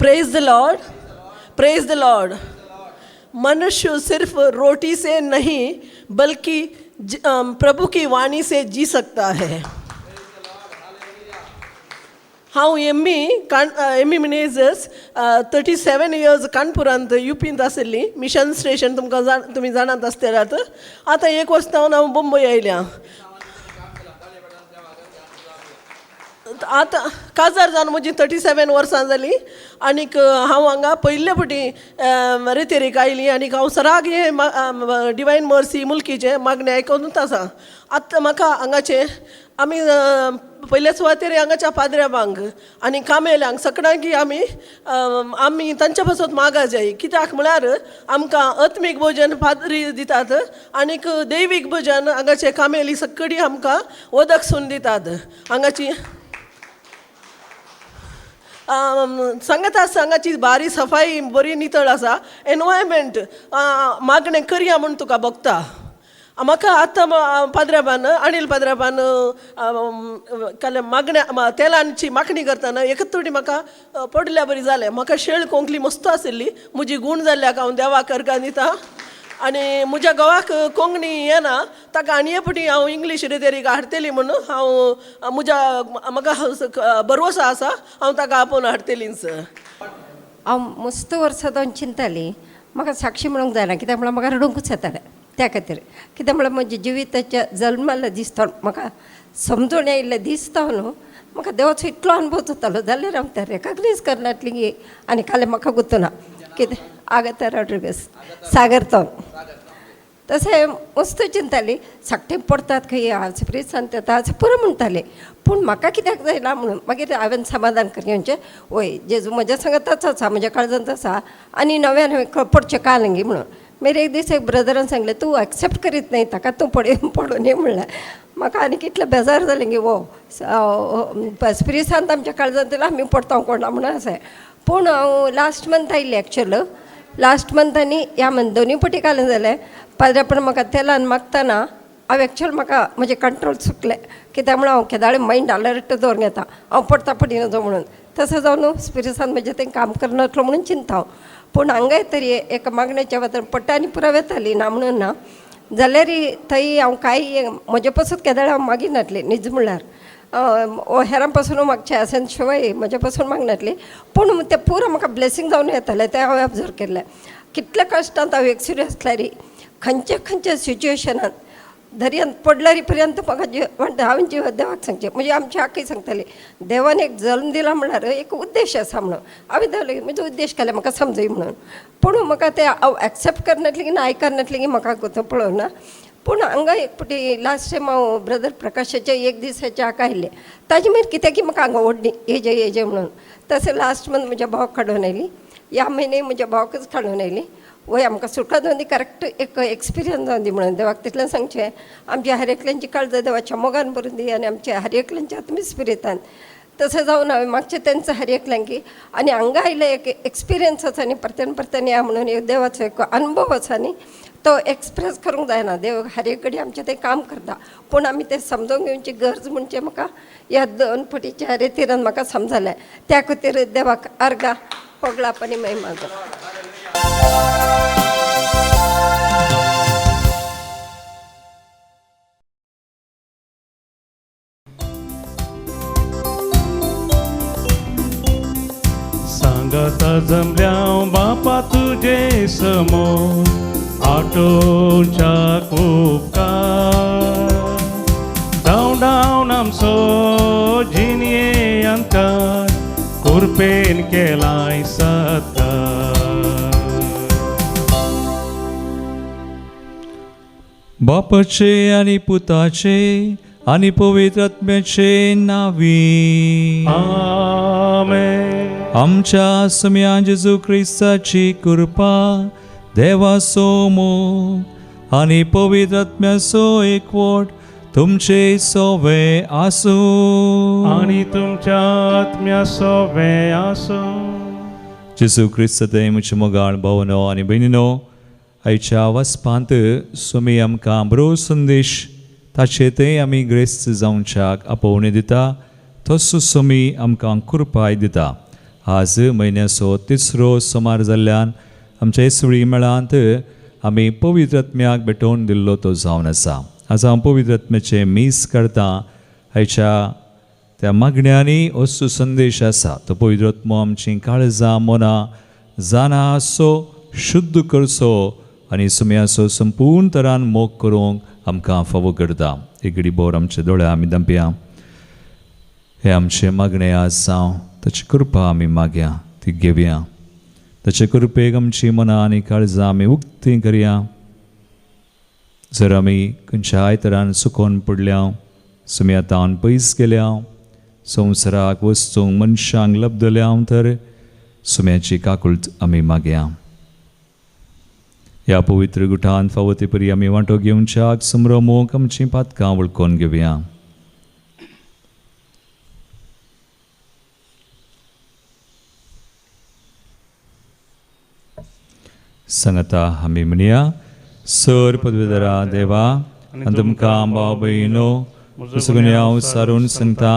Praise the Lord. Praise the Lord. मनुष्य सिर्फ रोटी से नहीं बल्कि प्रभु की वाणी से जी सकता है. हांव एम ई काण एम ई मिनेजस 37 इयर्स कानपुरांत युपींत आशिल्ली. मिशन स्टेशन तुमकां जाण तुमी जाणात आसतल्यात. आतां एक वर्स जावन हांव मुंबय आयल्या. आतां काजार जावन म्हजी 37 वर्सां जालीं आनीक हांव हांगा पयले फावटी रेतेरीक आयली आनीक हांव सराग हें डिवायन मर्सी मुल्कीचें मागणें आयकोनूच आसा. आतां म्हाका हांगाचें आमी पयले सुवातेर हांगाच्या पाद्र्याबांक आनी कामेल्यांक सगळ्यांक आमी आमी तांच्या पासत मागा जाय. कित्याक म्हळ्यार आमकां आत्मीक भोजन पाद्री दितात आनीक दैवीक भोजन हांगाचे कामेली सगळीं आमकां वदक सून दितात. हांगाची सांगत आसा हांगाची बारी सफाई बरी नितळ आसा. एनवायरमेंट मागणें करया म्हूण तुका भोगता. म्हाका आतां पाद्राबान अनिल पाद्राबान काल मागण्या तेलांची मागणी करतना एकच थोडी म्हाका पडल्या बरी जालें. म्हाका शेळ कोंकली मस्त आशिल्ली. म्हजी गूण जाल्ल्याक हांव देवाक अर्गां दिता. आनी म्हज्या घोवाक कोंकणी येना ताका आनी फावटी हांव इंग्लीश रेतेरीक हाडटली म्हूण हांव म्हज्या म्हाका भरवसो आसा हांव ताका आपोवन हाडटलीच. हांव मस्त वर्सां जावन चिंताली म्हाका साक्षी म्हणूंक जायना कित्याक म्हळ्यार म्हाका रडूंकूच येतालें. त्या खातीर कित्याक म्हळ्यार म्हज्या जिविताच्या जल्माला दिसता म्हाका समजून आयिल्लें दिसता न्हू म्हाका देवाचो इतलो अनुभव जातालो जाल्यार हांव तें रेकग्नायज करनासली की आनी कालें म्हाका गुत्तना कितें आगता रॉड्रिगस सागर तो तशें मस्त चिंताली साकटे पडटात खंय आज प्रेसान येता आज पुरो म्हणटाले पूण म्हाका कित्याक जायना म्हणून मागीर हांवें समाधान कर म्हणजे वय जेजू म्हज्या सांगाताच आसा म्हज्या काळजांत आसा आनी नव्यान हांवें पडचें काल गी म्हणून. मागीर एक दीस एक ब्रदरान सांगलें तूं एक्सेप्ट करीत न्हय ताका तूं पडून ये म्हणलें. म्हाका आनी कितलें बेजार जालें की वो स्पिरिसांत आमच्या काळजांत येयला आमी पडटा कोणा म्हणून आसा. पूण हांव लास्ट मंथ आयिल्लें एक्चुअल लास्ट मंथ आनी ह्या मंथ दोनूय पटी कालें जालें. पाद्रापण म्हाका तेलान मागतना हांव एक्चुअल म्हाका म्हजें कंट्रोल चुकलें कित्याक म्हणून हांव केदाळे मायंड अलर्ट दवरून घेता हांव पडटा पडिना जो म्हणून. तशें जावन स्पिरिसान म्हजें तें काम करनासलो म्हणून चिंता हांव. पूण हांगाय तरी एका मागण्याच्या वातार पडटा आनी पुराय येताली ना म्हणून ना जाल्यार थंय हांव कांय म्हजे पासून केदाळे हांव मागिनासलें नीज म्हणल्यार हेरां पासून मागचें आसा शिवाय म्हजे पासून मागनासली. पूण तें पुरो म्हाका ब्लेसींग जावन येतालें तें हांवें ऑब्जर्व केल्लें. कितल्या कश्टांत हांव एक्सपिरियन्स आसल्यार खंयच्या खंयच्या सिच्युएशनान दर्यांत पडल्यार पर्यंत म्हाका म्हणटा हांवें जीव देवाक सांगचें म्हणजे आमची आकी सांगताली देवान एक जल्म दिला म्हणल्यार एक उद्देश आसा म्हणून. हांवें देवले म्हजो उद्देश केला म्हाका समजय म्हणून. पूण म्हाका तें हांव एक्सेप्ट करनासलें की ना आयकनासलें की म्हाका पळोवना. पूण हांगा एक फावटी लास्ट टायम हांव ब्रदर प्रकाशाच्या एक दिसाच्या हाका आयिल्लें ताजे मागीर कित्याक की म्हाका हांगा ओडणी येजे येजे म्हणून. तशें लास्ट मंथ म्हज्या भावाक काडून आयली ह्या म्हयने म्हज्या भावाकच काडून आयली. वय आमकां सुटका जावन दी करेक्ट एक एक्सपिरियन्स जावन दी म्हणून देवाक तितलें सांगचें. आमच्या हर एकल्यांची काळजां देवाच्या मोगान भरून दी आनी आमच्या हर एकल्यांच्या आत्मस्पिरितान. तशें जावन हांवें मागचें तेंचो हर एकल्यांकी आनी हांगा आयलें एक एक्सपिरियन्स आसा न्ही परत्यान परत्यान या म्हणून एक देवाचो एक अनुभव आसा न्ही तो एक्सप्रेस करूंक जायना. देव हर एक कडेन आमचें तें काम करता पूण आमी तें समजून घेवची गरज म्हणजे म्हाका ह्या दोन फावटीच्या रेतीरान म्हाका समजलें. त्या खातीर देवाक अर्गां होगळाप आनी महिमा. जमल्या बापा तुजे समोर आटोच्या उपकार धांव धांवन आमचो जिणये अंतर कुरपेन केलाय सत्कार. बापाचे आनी पुताचे आनी पवित्र आत्म्याचे नावी. आमेन. आमच्या सुम्या जेजू क्रिस्ताची कृपा, देवाचो मोग आनी पवित्र आत्म्याचो एकवट तुमचे सोवे आसूं. आनी तुमच्या आत्म्या सोवे आसूं. जेजू क्रिस्त ते म्हजे मोगाळ भावनो आनी भयणीनो, आयच्या वचपांत सुमी आमकां बरो संदेश ताचे ते आमी ग्रेस्त जावच्याक आपोवणें दिता, तसो सुमी आमकां कृपाय दिता. आज म्हयन्याचो तिसरो सोमार जाल्ल्यान आमच्या इसवळी मेळांत आमी पवित्र आत्म्याक भेटोवन दिल्लो तो जावन आसा. आज हांव पवित्र आत्म्याचें मीस करतां. आयच्या त्या मागण्यांनी असो संदेश आसा, तो पवित्र आत्मो आमचीं काळजां मनां जाणा आसो शुद्ध करचो आनी सुम्याचो संपूर्ण तरान मोग करूंक आमकां फावो करता. एक घडी बोर आमचे दोळे आमी दंपया. हे आमचें मागणें आज जावं, ताची कृपा आमी मागया, ती घेवया. ताचे कृपेक आमची मनां आनी काळजां आमी उक्तीं करया. जर आमी खंयच्याय तरान चुकोन पडल्या, सुम्या तावन पयस गेल्या, संवसाराक वस्तूंक मनशांक लब्दल्या तर सुम्याची काकूळट आमी मागया. ह्या पवित्र गुठान फावो ते परी आमी वांटो घेवच्याक सुमरो मोग आमचीं पातकां वळखून घेवया. सांगता आमी म्हणया. सर पदवेदरा देवा आनी तुमकां भाव भयणीनो सगळ्यां सारून सांगता,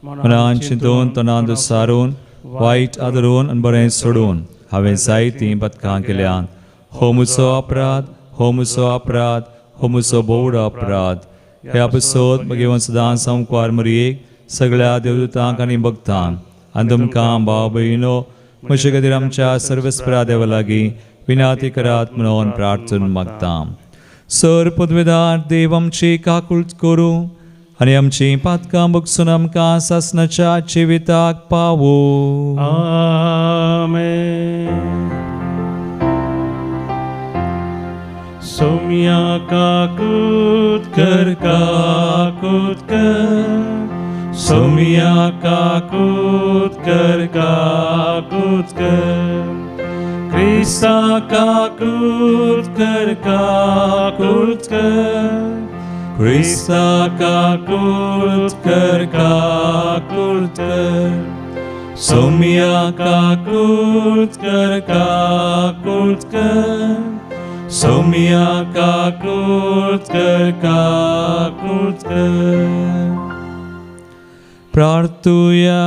मनान चिंतून तणांत सारून वायट आदरून आनी बरें सोडून हांवें जायतीं पदकां केल्यात. हो म्हजो अपराध, हो म्हजो अपराध, हो म्हजो बोवडो अपराध. ह्या पसत म्हगे सदां संकवार मरयेक सगळ्या देवदूतांक आनी भक्तांक आनी तुमकां भाव भयणीनो म्हजे खातीर आमच्या सर्वस्परा देवा लागीं विनाती करात म्हणून प्रार्थना मागता. सर पदवेदार देव आमची काकूळट करूं आनी आमची पातकां बगसून आमकां सासणाच्या जिविताक पावो. आमेन. सोम्या काकूत कर, काकूत कर, सोम्या काकूत कर, काकूत कर, क्रिस्ता काकूत कर, काकूत कर, क्रिस्ता काकूत कर, काकूत कर, सोम्या काकूत कर, काकूत कर, सोम्या काकूत कर, काकूत कर. प्रार्थुया.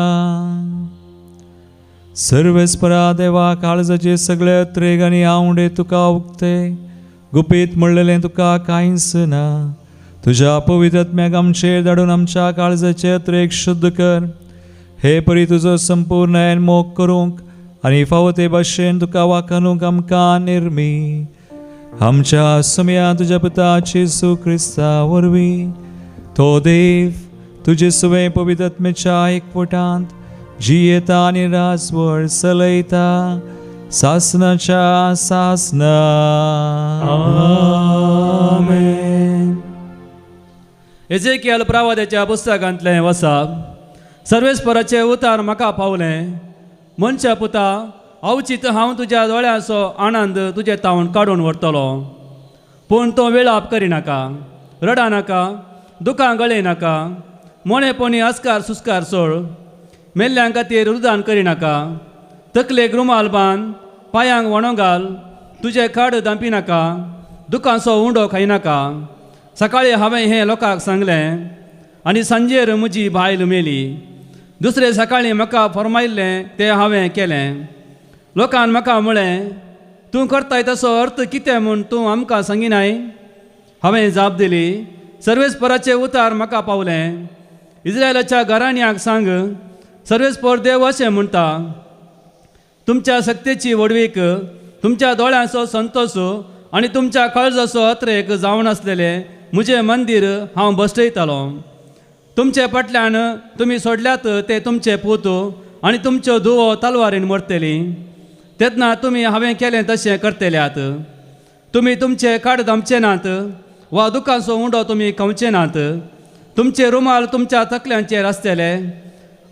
सर्वेस्परा देवा, काळजाचे सगळे त्रेग आनी आवडे तुका उक्ते गुपीत म्हणलेलें तुका कांयच ना. तुज्या पवित्र आत्म्याक आमचेर धाडून आमच्या काळजाचे त्रेग शुद्ध कर. हे परी तुजो संपूर्ण मोग करूंक आनी फावो ते भाशेन तुका वाखाणूंक आमकां निर्मी. आमच्या सुम्या तुज्या पुता जेजू क्रिस्ता वरवीं तो देव तुजे सुवें पवित्र आत्म्याच्या एकवटांत जियेता आनी राजवट चलयता सासनाच्या सासना. आमेन. एजेकियल प्रवाद्याच्या पुस्तकांतलें वसा. सर्वेस्पराचें उतार म्हाका पावलें. मनशा पुता, अवचीत हांव तुज्या दोळ्यांचो आनंद तुजे तावन काडून व्हरतलो. पूण तो वेळाप करिनाका, रडा नाका, दुकां गळयनाका, मोणेपणी अस्कार सुस्कार सोड, मेल्ल्यां खातीर रुदान करिनाका, तकलेक रुमाल बांद, पांयांक वणो घाल, तुजें खाड दांपिनाका, दुकांचो उंडो खायनाका. सकाळीं हांवें हें लोकांक सांगलें आनी सांजेर म्हजी बायल मेली. दुसरे सकाळीं म्हाका फर्मायल्लें तें हांवें केलें. लोकान म्हाका म्हळें, तूं करताय तसो अर्थ कितें म्हूण तूं आमकां सांगिनाय. हांवें जाप दिली, सर्वेस्पराचें उतार म्हाका पावलें. इस्रायलाच्या घराण्याक सांग, सर्वेस्पर देव अशें म्हणटा, तुमच्या सक्तेची व्हडवीक, तुमच्या दोळ्यांचो संतोष आनी तुमच्या काळजाचो अत्रेक जावन आसलेलें म्हजें मंदीर हांव बसयतालो. तुमचे फाटल्यान तुमी सोडल्यात ते तुमचे पूत आनी तुमच्यो धुवो तलवारीन मरतली. तेन्ना तुमी हांवें केलें तशें करतल्यात. तुमी तुमचे काड दामचे नात वा दुकांचो उंडो तुमी खावचे नात. तुमचे रुमाल तुमच्या तकल्यांचेर आसतले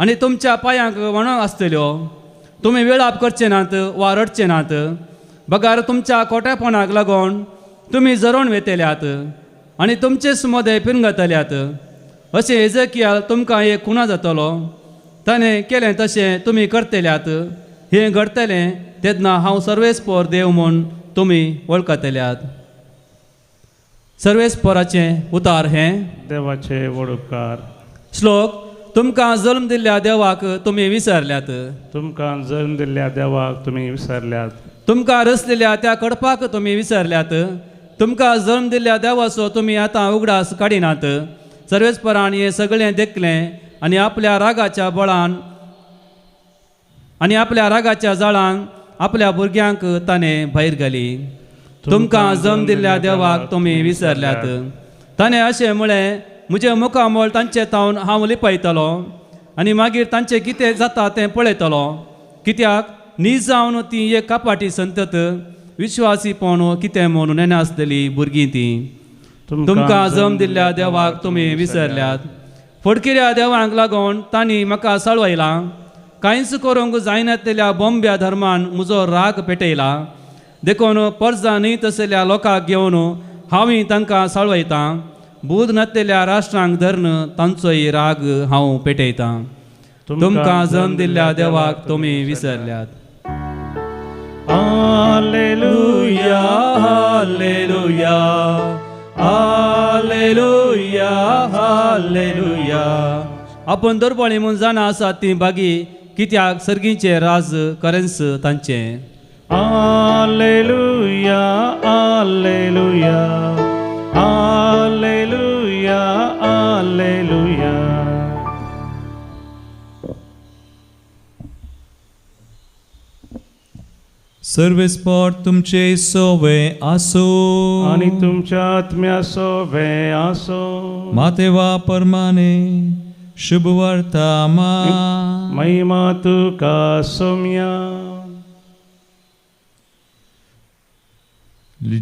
आनी तुमच्या पांयांक वणो आसतल्यो. तुमी वेळाप करचे नात वा रडचे नात, बगार तुमच्या कोटेपणाक लागून तुमी जरोवन वेतल्यात आनी तुमचेच मदें पिरंगतल्यात. अशें एजकियाल तुमकां एक खुणा जातलो. ताणें केलें तशें तुमी करतल्यात. हें घडतलें तेन्ना हांव सर्वेस्पोर देव म्हूण तुमी वळखतल्यात. सर्वेस्पोराचें उतार हें देवाचे व्हड उपकार. श्लोक. तुमकां जल्म दिल्ल्या देवाक तुमी विसरल्यात. तुमकां जल्म दिल्ल्या देवाक तुमी विसरल्यात. तुमकां रचलेल्या त्या कडपाक तुमी विसरल्यात. तुमकां जल्म दिल्ल्या देवाचो तुमी आतां उगडास काडिनात. सर्वेस्परान हें सगळें देखलें आनी आपल्या रागाच्या बळान आनी आपल्या रागाच्या जाळान आपल्या भुरग्यांक ताणें भायर घाली. तुमकां जल्म दिल्ल्या देवाक तुमी विसरल्यात. ताणें अशें म्हळें, म्हजें मुखामळ तांचे तावन हांव लिपयतलो आनी मागीर तांचें कितें जाता तें पळयतलो. कित्याक न्ही जावन ती एक कपाटी संतत विश्वासीपण कितें म्हणून नेनासलेली भुरगीं ती. तुमकां जम दिल्ल्या देवाक तुमी विसरल्यात. फडकिऱ्या देवांक लागून तांणी म्हाका सळवयलां. कांयच करूंक जायनातलेल्या बोंब्या धर्मान म्हजो राग पेटयला. देखून परजा न्ही तसल्या लोकांक घेवन हांवूय तांकां सळवयतां. बूद नातलेल्या राष्ट्रांक धरून तांचोय राग हांव पेटयतां. तुमकां जम दिल्ल्या देवाक तुमी विसरल्यात. हालेलुया, हालेलुया, हालेलुया, हालेलुया. आपण दुर्बळी म्हूण जाणा आसात ती बागी, कित्याक सर्गीचें राज करेंस तांचें. हालेलुया, हालेलुया, हालेलुया, हालेलुया. सर्वेस्पोर तुमचे सोवे आसो आनी तुमच्या आत्म्या सोवे आसो. मातेवा परमाने शुभ वार्ता मा महिमा तुका सोम्या.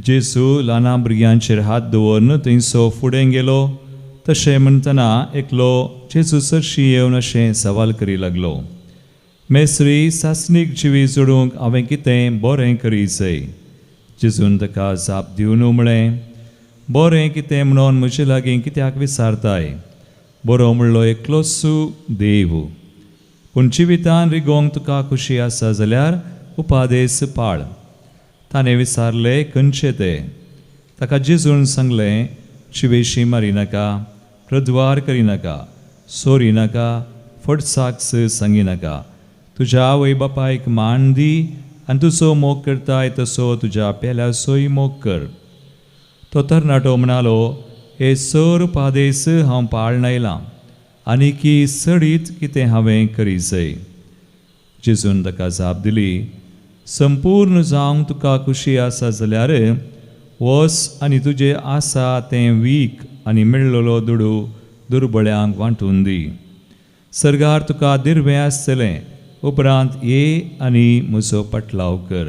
जेसू ल्हाना भुरग्यांचेर हात दवरून थंयसो फुडें गेलो. तशें म्हणटना एकलो जेजू सरशी येवन अशें सवाल करी लागलो, मेस्त्री, सासणीक जिवी जोडूंक हांवें कितें बरें करी जाय? जेजून ताका जाप दिवन म्हळें, बरें कितें म्हणून म्हजे लागीं कित्याक विचारताय? बरो म्हणलो एकलोच देव. पूण जिवितान रिगोवंक तुका खुशी आसा जाल्यार उपादेस पाळ. ताणें विचारलें, खंयचे ते? ताका जेजून सांगलें, शिवेशी मारिनाका, प्रद्वार करिनाका, सोरिनाका, फटसाक्स सांगिनाका, तुज्या आवय बापायक मान दी आनी तुजो मोग करताय तसो तुज्या पेल्याचोय मोग कर. तो तरणाटो म्हणालो, हे सर उपादेस हांव पाळण आयलां, आनी की सडीत कितें हांवें करी जाय? जेजून ताका जाप दिली, संपूर्ण जावंक तुका खुशी आसा जाल्यार वच आनी तुजें आसा तें वीक आनी मेळ्ळलो दुडू दुर्बळ्यांक वांटून दी. सर्गार तुका दिर्वें आसतलें. उपरांत ये आनी म्हजो पटलाव कर.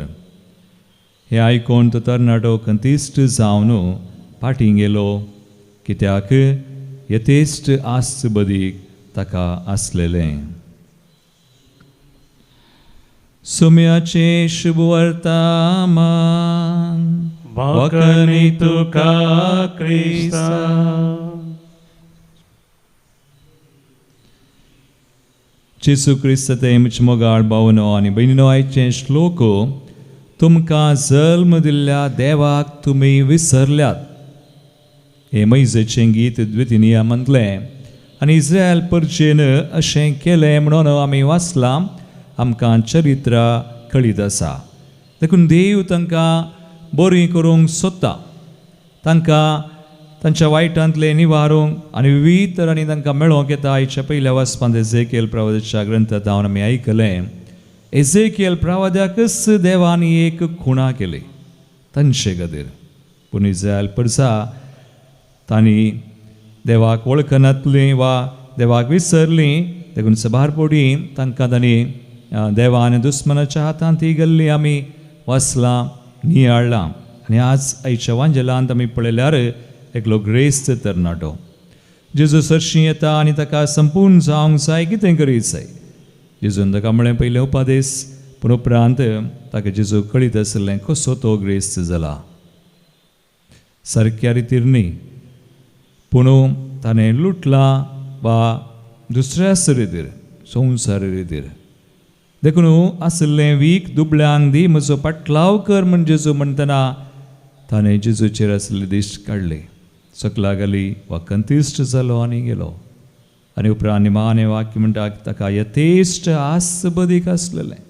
हें आयकून तो तरणाटो खंतिश्ट जावन फाटीं गेलो, कित्याक यथेश्ट आस्त बदीक ताका आसलेलें. सुम्याचें शुभ वर्तमान वाकनी तुका क्रिस्ता. जेजू क्रिस्त ते म्हजे मोगाळ भावनो आनी भयणीनो, आयचें श्लोक तुमकां जल्म दिल्ल्या देवाक तुमी विसरल्यात. हें मैजेचें गीत द्वितीय म्हणलें आनी इस्रायल परजेन अशें केलें म्हणून आमी वाचलां. आमकां चरित्र कळीत आसा. देखून देव तांकां बरीं करूंक सोदता, तांकां तांच्या वायटांतलें निवारूंक आनी विविध तरांनी तांकां मेळोवंक येता. आयच्या पयल्या वाचपांत एझेकियल प्रवादाच्या ग्रंथांत आमी आयकलें, एझेकियल प्रवाद्याकच देवान एक खुणा केली तांचे खातीर. पूण इज्रायल परसा तांणी देवाक वळखनातलीं वा देवाक विसरलीं, देखून सबार पोडी तांकां तांणी देवा आनी दुस्मनाच्या हातांत ती गेल्ली आमी वाचलां, नियाळ्ळां. आनी आज आयच्या वांजेलांत आमी पळयल्यार एकलो ग्रेस्त तरणाटो जेजू सरशीं येता आनी ताका संपूर्ण जावंक जाय, कितें करीत जाय. जेजून ताका म्हळें पयलें उपादेस, पूण उपरांत ताका जेजू कळीत आसलें कसो तो ग्रेस्त जाला. सारक्या रितीर न्ही, पूण ताणें लुटलां वा दुसऱ्याच रितीर, संवसारी रितीर. देखून आशिल्लें वीक दुबळ्यांक दी, म्हजो पाटलाव कर म्हण जेजू म्हणटना ताणें जेजूचेर आशिल्ली दिश्ट काडली, सकला घाली वा कंतिश्ट जालो आनी गेलो. आनी उपरांत निमाणें वाक्य म्हणटा ताका यथेश्ट आस बदीक आसलेलें.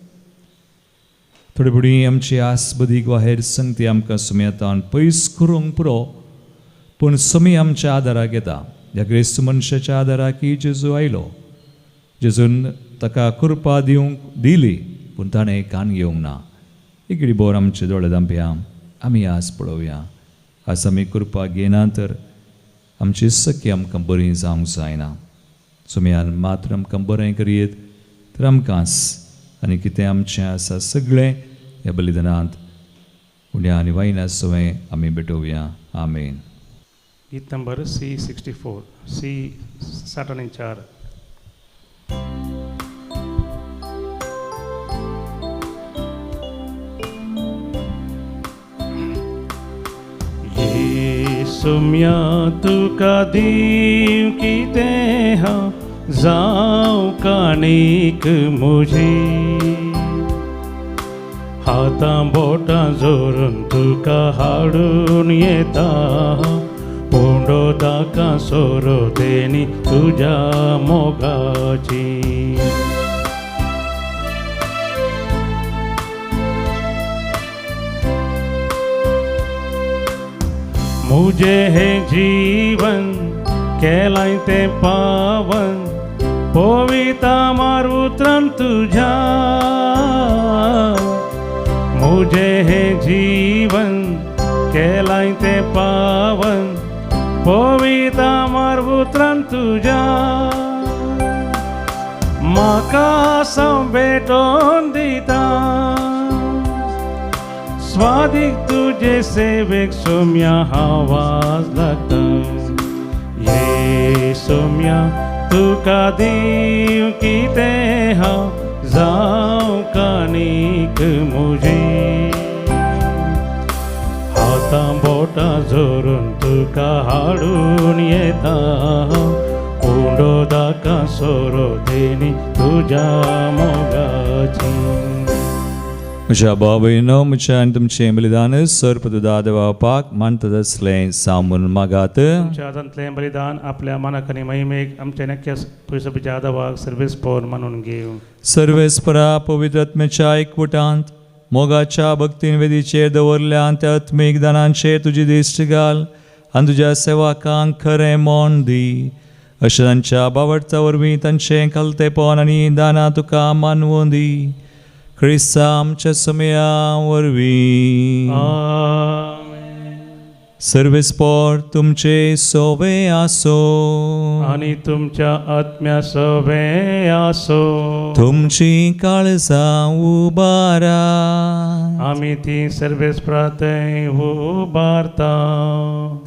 थोडे फुडें आमची आस बदीक वा हेर संगती आमकां सुमयतान पयस करूंक पुरो, पूण समी आमच्या आदाराक येता. ह्या क्रिस्त मनशाच्या आदाराक जेजू आयलो. जेजून ताका कृपा दिवंक दिली, पूण ताणें कान घेवंक ना. इकडे बोर आमचे दोळे धांपया, आमी आस पळोवया. आज आमी कृपा घेयना तर आमची सखी आमकां बरी जावंक जायना. सुमयान मात्र आमकां बरें करयेत तर आमकां आनी कितें आमचें आसा सगळें ह्या बलिदानांत उण्या आनी वायना सवें आमी भेटोवया. आमेन. गीत नंबर C64, C64. सुम्या तुका दीव कितें हांव जावं काणीक म्हजी, हातां बोटां जोरून तुका हाडून येता, उंडो ताका सोरो देणी तुज्या मोगाची. मुझे हे जीवन केलाय तें पावन, पविता मारुत्रान तुझ्या. मुझे हे जीवन केलाय तें पावन, पविता मारुत्रान तुझ्या. म्हाका साव भेटोवन दिता, स्वादीक तुजे सेवेक सोम्या आवाज लागता. ये सोम्या तुका दीव कितें हांव जावं काणीक म्हजी, हातां बोटां जोरून तुका हाडून येता, उंडो दाका सोरो देणी तुज्या मोगाची. म्हज्या बाबयनो, म्हज्या आनी तुमचें बलिदान सर्पदुदा देवापाक मानतात आसलें सामून मागात. तुमच्या हातांतलें बलिदान आपल्या मनाक आनी महिमेक आमच्या नक्या पयसोबीच्या आदावाक सर्वेस पोर मानून घेवं. सर्वेस्परा पवित्र आत्म्याच्या एकवटांत मोगाच्या भक्तीन वेदीचेर दवरल्या त्या आत्मीक दानांचेर तुजी दिश्ट घाल आनी तुज्या सेवकांक खरें मोन दी. अशें तांच्या बावडता वरवीं तांचें खालतेपण आनी दानां तुका मानवून दी. क्रिस्ता आमच्या समया वरवीं. आमेन. सर्वेस्पोर तुमचे सोवे आसो आनी तुमच्या आत्म्या सोवे आसो. तुमची काळजां उबारा, आमी ती सर्वेस्परा थंय उबारता.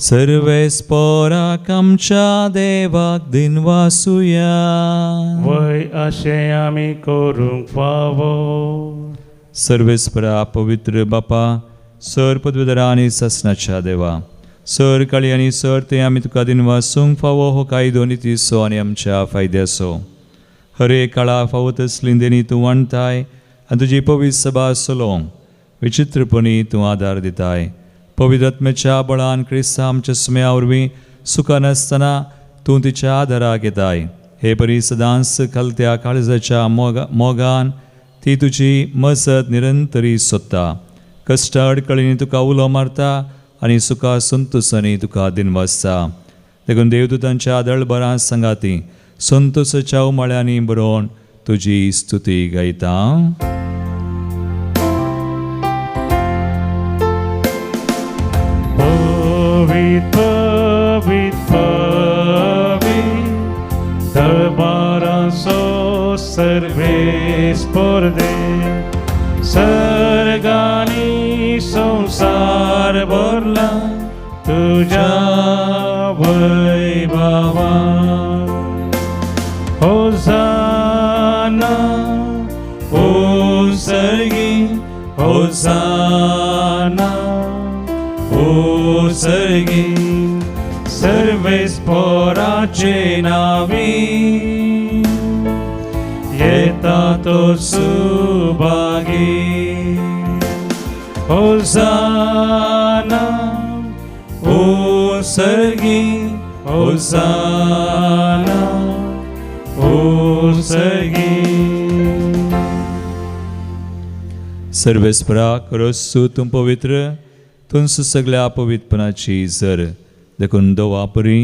सर्वेस्पोराक आमच्या देवाक दिनवासुया. वय अशें आमी करूंक फावो. सर्वेस्परा पवित्र बापा, सर पदवीधरा आनी सासणाच्या देवा, सर काळी आनी सर ते आमी तुका दिनवासूंक फावो हो कायदो नितीचो आनी आमच्या फायद्याचो. हर एक काळा फावो तसली देणी तूं वांटताय आनी तुजी पवित्र सभा चलोवंक विचित्रपणी तूं आदार दिताय. पवित्र आत्म्याच्या बळान क्रिस्ता आमच्या सुम्या वरवीं सुखान नासतना तूं तिच्या आदाराक येताय. हे परी सदांच खालत्या काळजाच्या मोगान ती तुजी मजत निरंतरी सोदता. कश्ट अडकळींनी तुका उलो मारता आनी सुखा संतोसांनी तुका दिनवासता. देखून देवदूतांच्या दळभरां सांगाती संतोसाच्या उमाळ्यांनी बरोवन तुजी स्तुती गायता. सर्वेस्पोर देव सर्गानी संसार भरला तुझ्या वैभवा। होसाना ओ सर्गी होसाना ओ सर्गी सर्वेस्पोराचे नावी येता तो सुभागी। होसाना ओ सर्गी होसाना ओ सर्गी। सर्वेस्परा करोसू तूं पवित्र तुंस सगळ्या पवित्रपणाची जर देखून दवा परी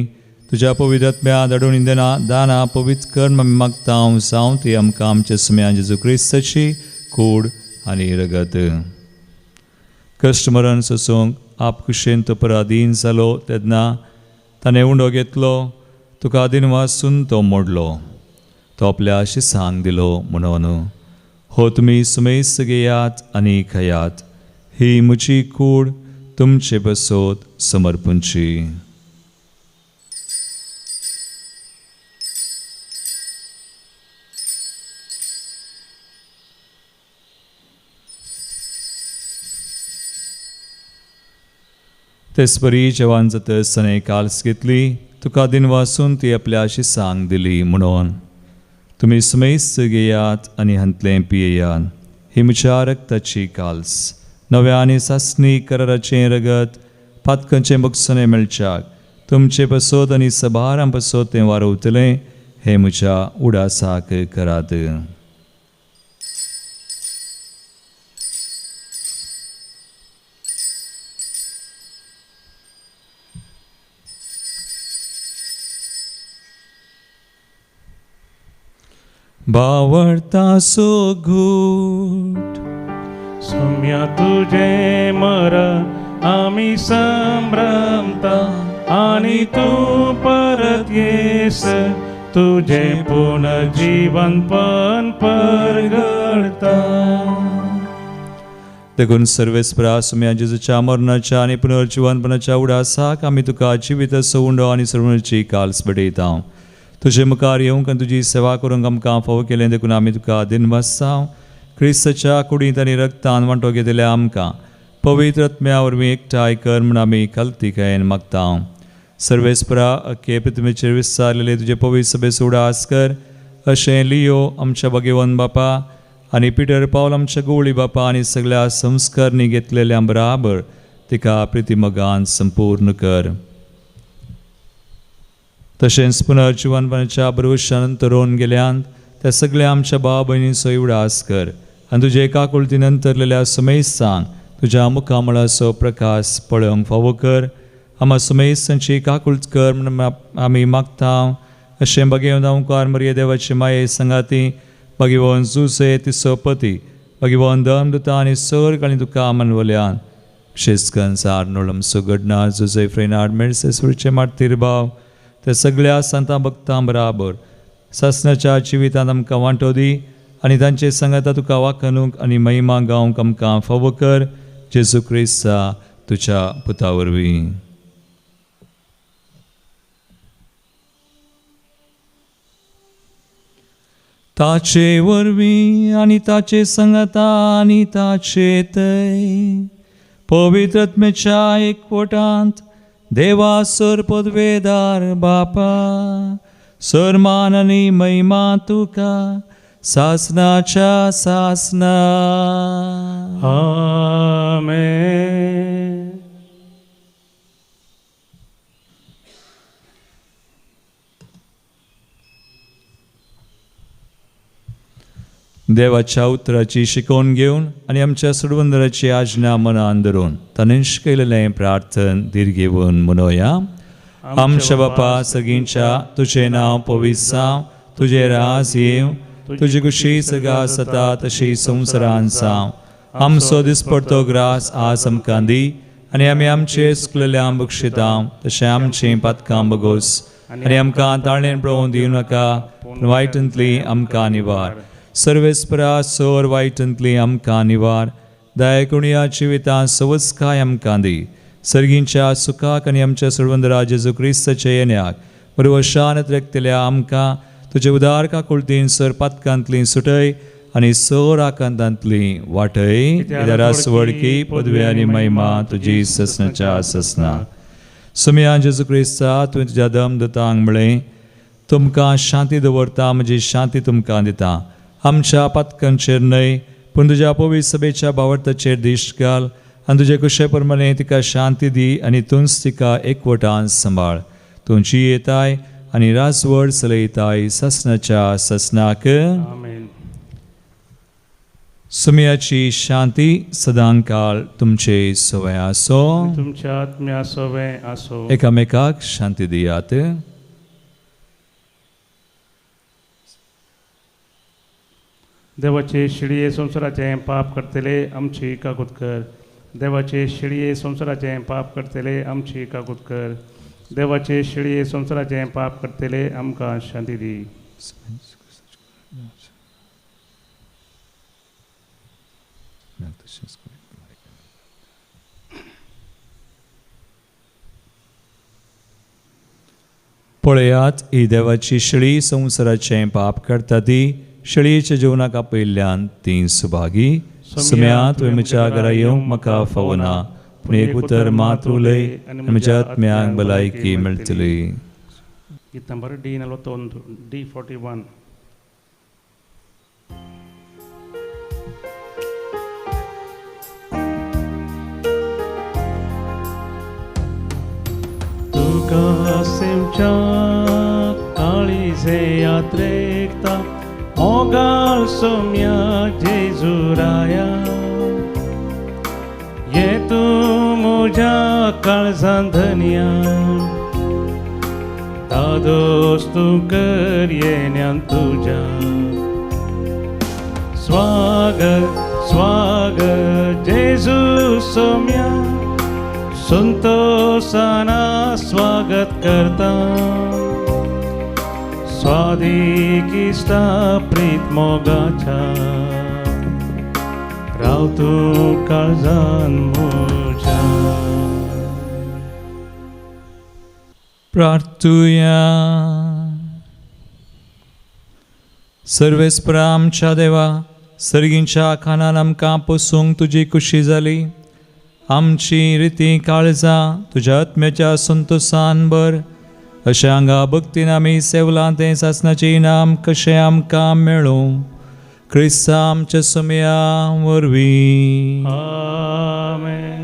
तुज्या पवित्र आत्म्या धाडून इंदना दाना पवित्र कर आमी मागता हांव जावं ती आमकां आमच्या सुम्या जेजू क्रिस्ताची कूड आनी रगत। कश्ट मरण सोसूंक आप खुशेन तो पराधीन जालो तेन्ना ताणें उंडो घेतलो तुका आदीन वासून तो मोडलो तो आपल्या शिसांक दिलो म्हणून हो तुमी सुमेस घेयात आनी खायात ही म्हजी कूड तुमचे बसोत समर्पणची। तेचपरी जेवण जातच ताणें काल्स घेतली तुका दिनवासून ती आपल्या शिसांक दिली म्हणून तुमी सुमेस घेयात आनी हांतलें पियेयात ही म्हज्या रक्ताची काल्स नव्या आनी सासणी कराराचें रगत पातकांचें बगसणें मेळच्याक तुमचे पसोत आनी सभारां पसोत तें वारवतलें हें म्हज्या उडासाक करात। बावडता सो घूट सुम्या तुझे मर आमी संभ्रमता आनी तूं परत येस तुझे पुनर्जीवनपण परगडता। देखून सर्वेस्परा सुम्या जेजूच्या मरणाच्या आनी पुनर्जीवनपणाच्या उडासाक आमी तुका जिवीत उंडो आनी सर्वची काल्स भेटयता। तुजे मुखार येवंक आनी तुजी सेवा करूंक आमकां फावो केलें देखून आमी तुका दिनवासांव। क्रिस्ताच्या कुडींत आनी रक्तान वांटो घेतल्या आमकां पवित्र आत्म्या वरवीं एकठांय कर म्हूण आमी खालतीकायेन मागता। सर्वेस्परा अख्खे पृथ्वीचेर विस्तारलेले तुजे पवित्र सभेचो उडास कर अशें लियो आमच्या भगेवन बापा आनी पिटर पावल आमच्या गोवळी बापा आनी सगळ्या संस्कारणी घेतलेल्या बराबर तिका प्रितीमगान संपूर्ण कर। तशेंच पुनर्जिवनपणाच्या भरवशान तरोवन गेल्यान त्या सगळ्या आमच्या भाव भयणींचो उडास कर आनी तुजे काकुळती नंतरलेल्या सुमेस्तांक तुज्या मुखामळाचो प्रकाश पळोवंक फावो कर। आमा सुमेस्तांची काकुळत कर म्हूण आमी मागता। अशें भगेवन ओंकार मरिये देवाचे माये संगाती भगेवन जुसे तिसो पती भगेवन धर्मदूता आनी सर्ग आनी तुका मनवल्यान शेजकन सार आमचो घडणार जुजे फ्रेनाड मेळसेसुरचे मार्तीर भाव त्या सगळ्या संतां भक्तां बराबर सासणाच्या जिवितांत आमकां वांटो दी आनी तांचे संगाता तुका वाखणूक आनी महिमा गावंक आमकां फावो कर जेजू क्रिस्ता तुज्या पुता वरवीं। ताचे वरवीं आनी ताचे संगाता आनी ताचे तय पवित्र आत्म्याच्या एकवटांत देवा सर पदवेदार बापा सरमान आनी महिमा तुका सासनाच्या सासना। आमेन। देवाच्या उतराची शिकवण घेवन आनी आमच्या सोडवंदराची आज्ञा मनान धरून ताणें शिकयलेलें प्रार्थन धीर घेवन म्हणोया। आमच्या बापा सगळींच्या तुजें नांव पवित्र जावं, तुजें राज येवं, तुजी खुशी सगळ्या जाता तशी संवसारान जावं। आमचो दिसपडतो ग्रास आज आमकां दी आनी आमी आमचे चुकलेल्या बक्षितां तशें आमचें पातकां बगोस आनी आमकां ताळेन पळोवन दिवं नाका पूण वायटांतली आमकां निवार. सर्वेस्परा सोर वायटांतली आमकां निवार. दयाकुणया जिवितां सवस्काय आमकां दी. सर्गींच्या सुखाक आनी आमच्या सोडवंदरा जेजू क्रिस्ताच्या येण्याक बरवशान रेखतल्या आमकां तुजे उदार काकुळतीन सर पातकांतली सुटय आनी सर आकांतांतली वाटय. इदारास वडकी पदवी आनी महिमा तुजी ससनाच्या ससना. सुमया जेजू क्रिस्ता तुवें तुज्या दम दतांक म्हळें तुमकां शांती दवरता, म्हजी शांती तुमकां दिता. आमच्या पातकांचेर न्हय पूण तुज्या पवित्र सभेच्या भावार्थाचेर दिश्ट घाल आनी तुजे कुशे प्रमाणे तिका शांती दी आनी तूंच तिका एकवटान सांबाळ. तुमची येताय आनी राजवड चलयताय ससनाच्या ससनाक. आमेन. सुमयाची शांती सदांकाळ तुमचे सवय आसो. तुमच्या आत्म्या सवय आसो. एकामेकाक शांती दियात. देवाचे शिळये संवसाराचें पाप करतले आमची काकूत कर. देवाचे शिळये संवसाराचें पाप करतले आमची काकूत कर. देवाचे शिळये संवसाराचें पाप करतले आमकां शांती दी. पळयात ही देवाची शेळी संवसाराचें पाप करता ती शेळयेच्या जेवणाक आपयल्ल्यान ती सुभागी. सुम्या तुवें म्हज्या घरा येवंक म्हाका फावना, पूण एक उतर मात उलय आनी म्हज्या आत्म्याक भलायकी मेळटली. गीत नंबर डी 41, डी 41. तुका सेवच्या काळीजे यात्रेकता मोगाळ सोम्या जेजुराया, ये तूं म्हज्या काळजान धनया, दादोस तूं कर येण्यान तुज्या. स्वागत स्वागत जेजू सोम्या, संतोषाना स्वागत करता, स्वादिकिस्ता प्रीत मोगाच्या, राव तूं काळजान म्हज्या. प्रार्थुया. सर्वेस्परा आमच्या देवा, सर्गींच्या खानान आमकां पोसूंक तुजी खुशी जाली. आमची रिती काळजां तुज्या आत्म्याच्या संतोसान भर. अशें हांगा भक्तीन आमी सेवलां तें सासणाचें इनाम कशें आमकां मेळूं क्रिस्ता आमच्या सुमया वरवीं. आमेन.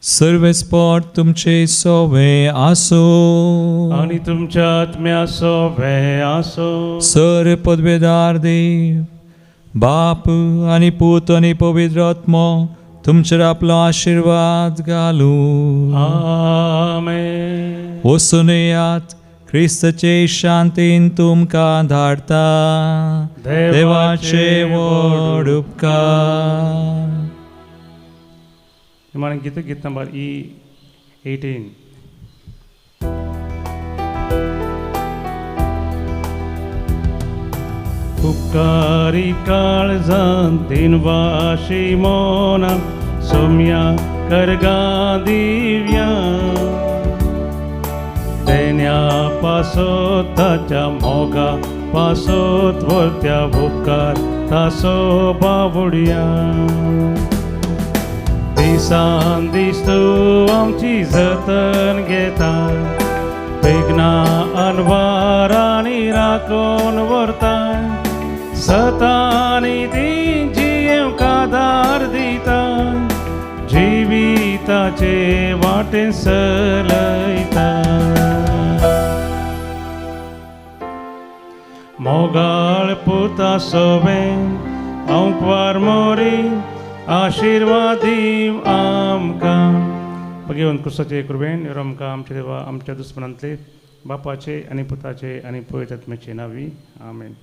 सर्वेस्पर तुमचे सोवे आसूं आनी तुमच्या आत्म्या सोवे आसूं. सर पदवेदार देव बाप आनी पूत आनी पवित्र आत्मो तुमचेर आपलो आशिर्वाद घालूं. आमेन. वचून येयात, क्रिस्ताचे शांतीन तुमकां धाडटा. देवाचे व्हड उपकार. निमाणें गीत, गीत नंबर ई 18. उपकारी काळजान दिनवाशी मोना, सोम्या करगा दिव्या, तेन्या पासोत ताच्या मोगा पासोत वरत्या उपकार तासो बावुडया. दिसान दीस तूं आमची जतन घेता, बेगना अनवारांनी राखून व्हरता, सतानी ती जियेवंक आदार दिता, जिविताचे वाटेन चलयता. मोगाळ पुता सोबें आंकवार मोरी, आशिर्वाद दीव आमकां. भगवंत क्रिस्ताचे कृपेन आमकां आमच्या देवा आमच्या दुस्मनांतले बापाचे आनी पुताचे आनी पवित्र आत्म्याचे नांवी. आमेन.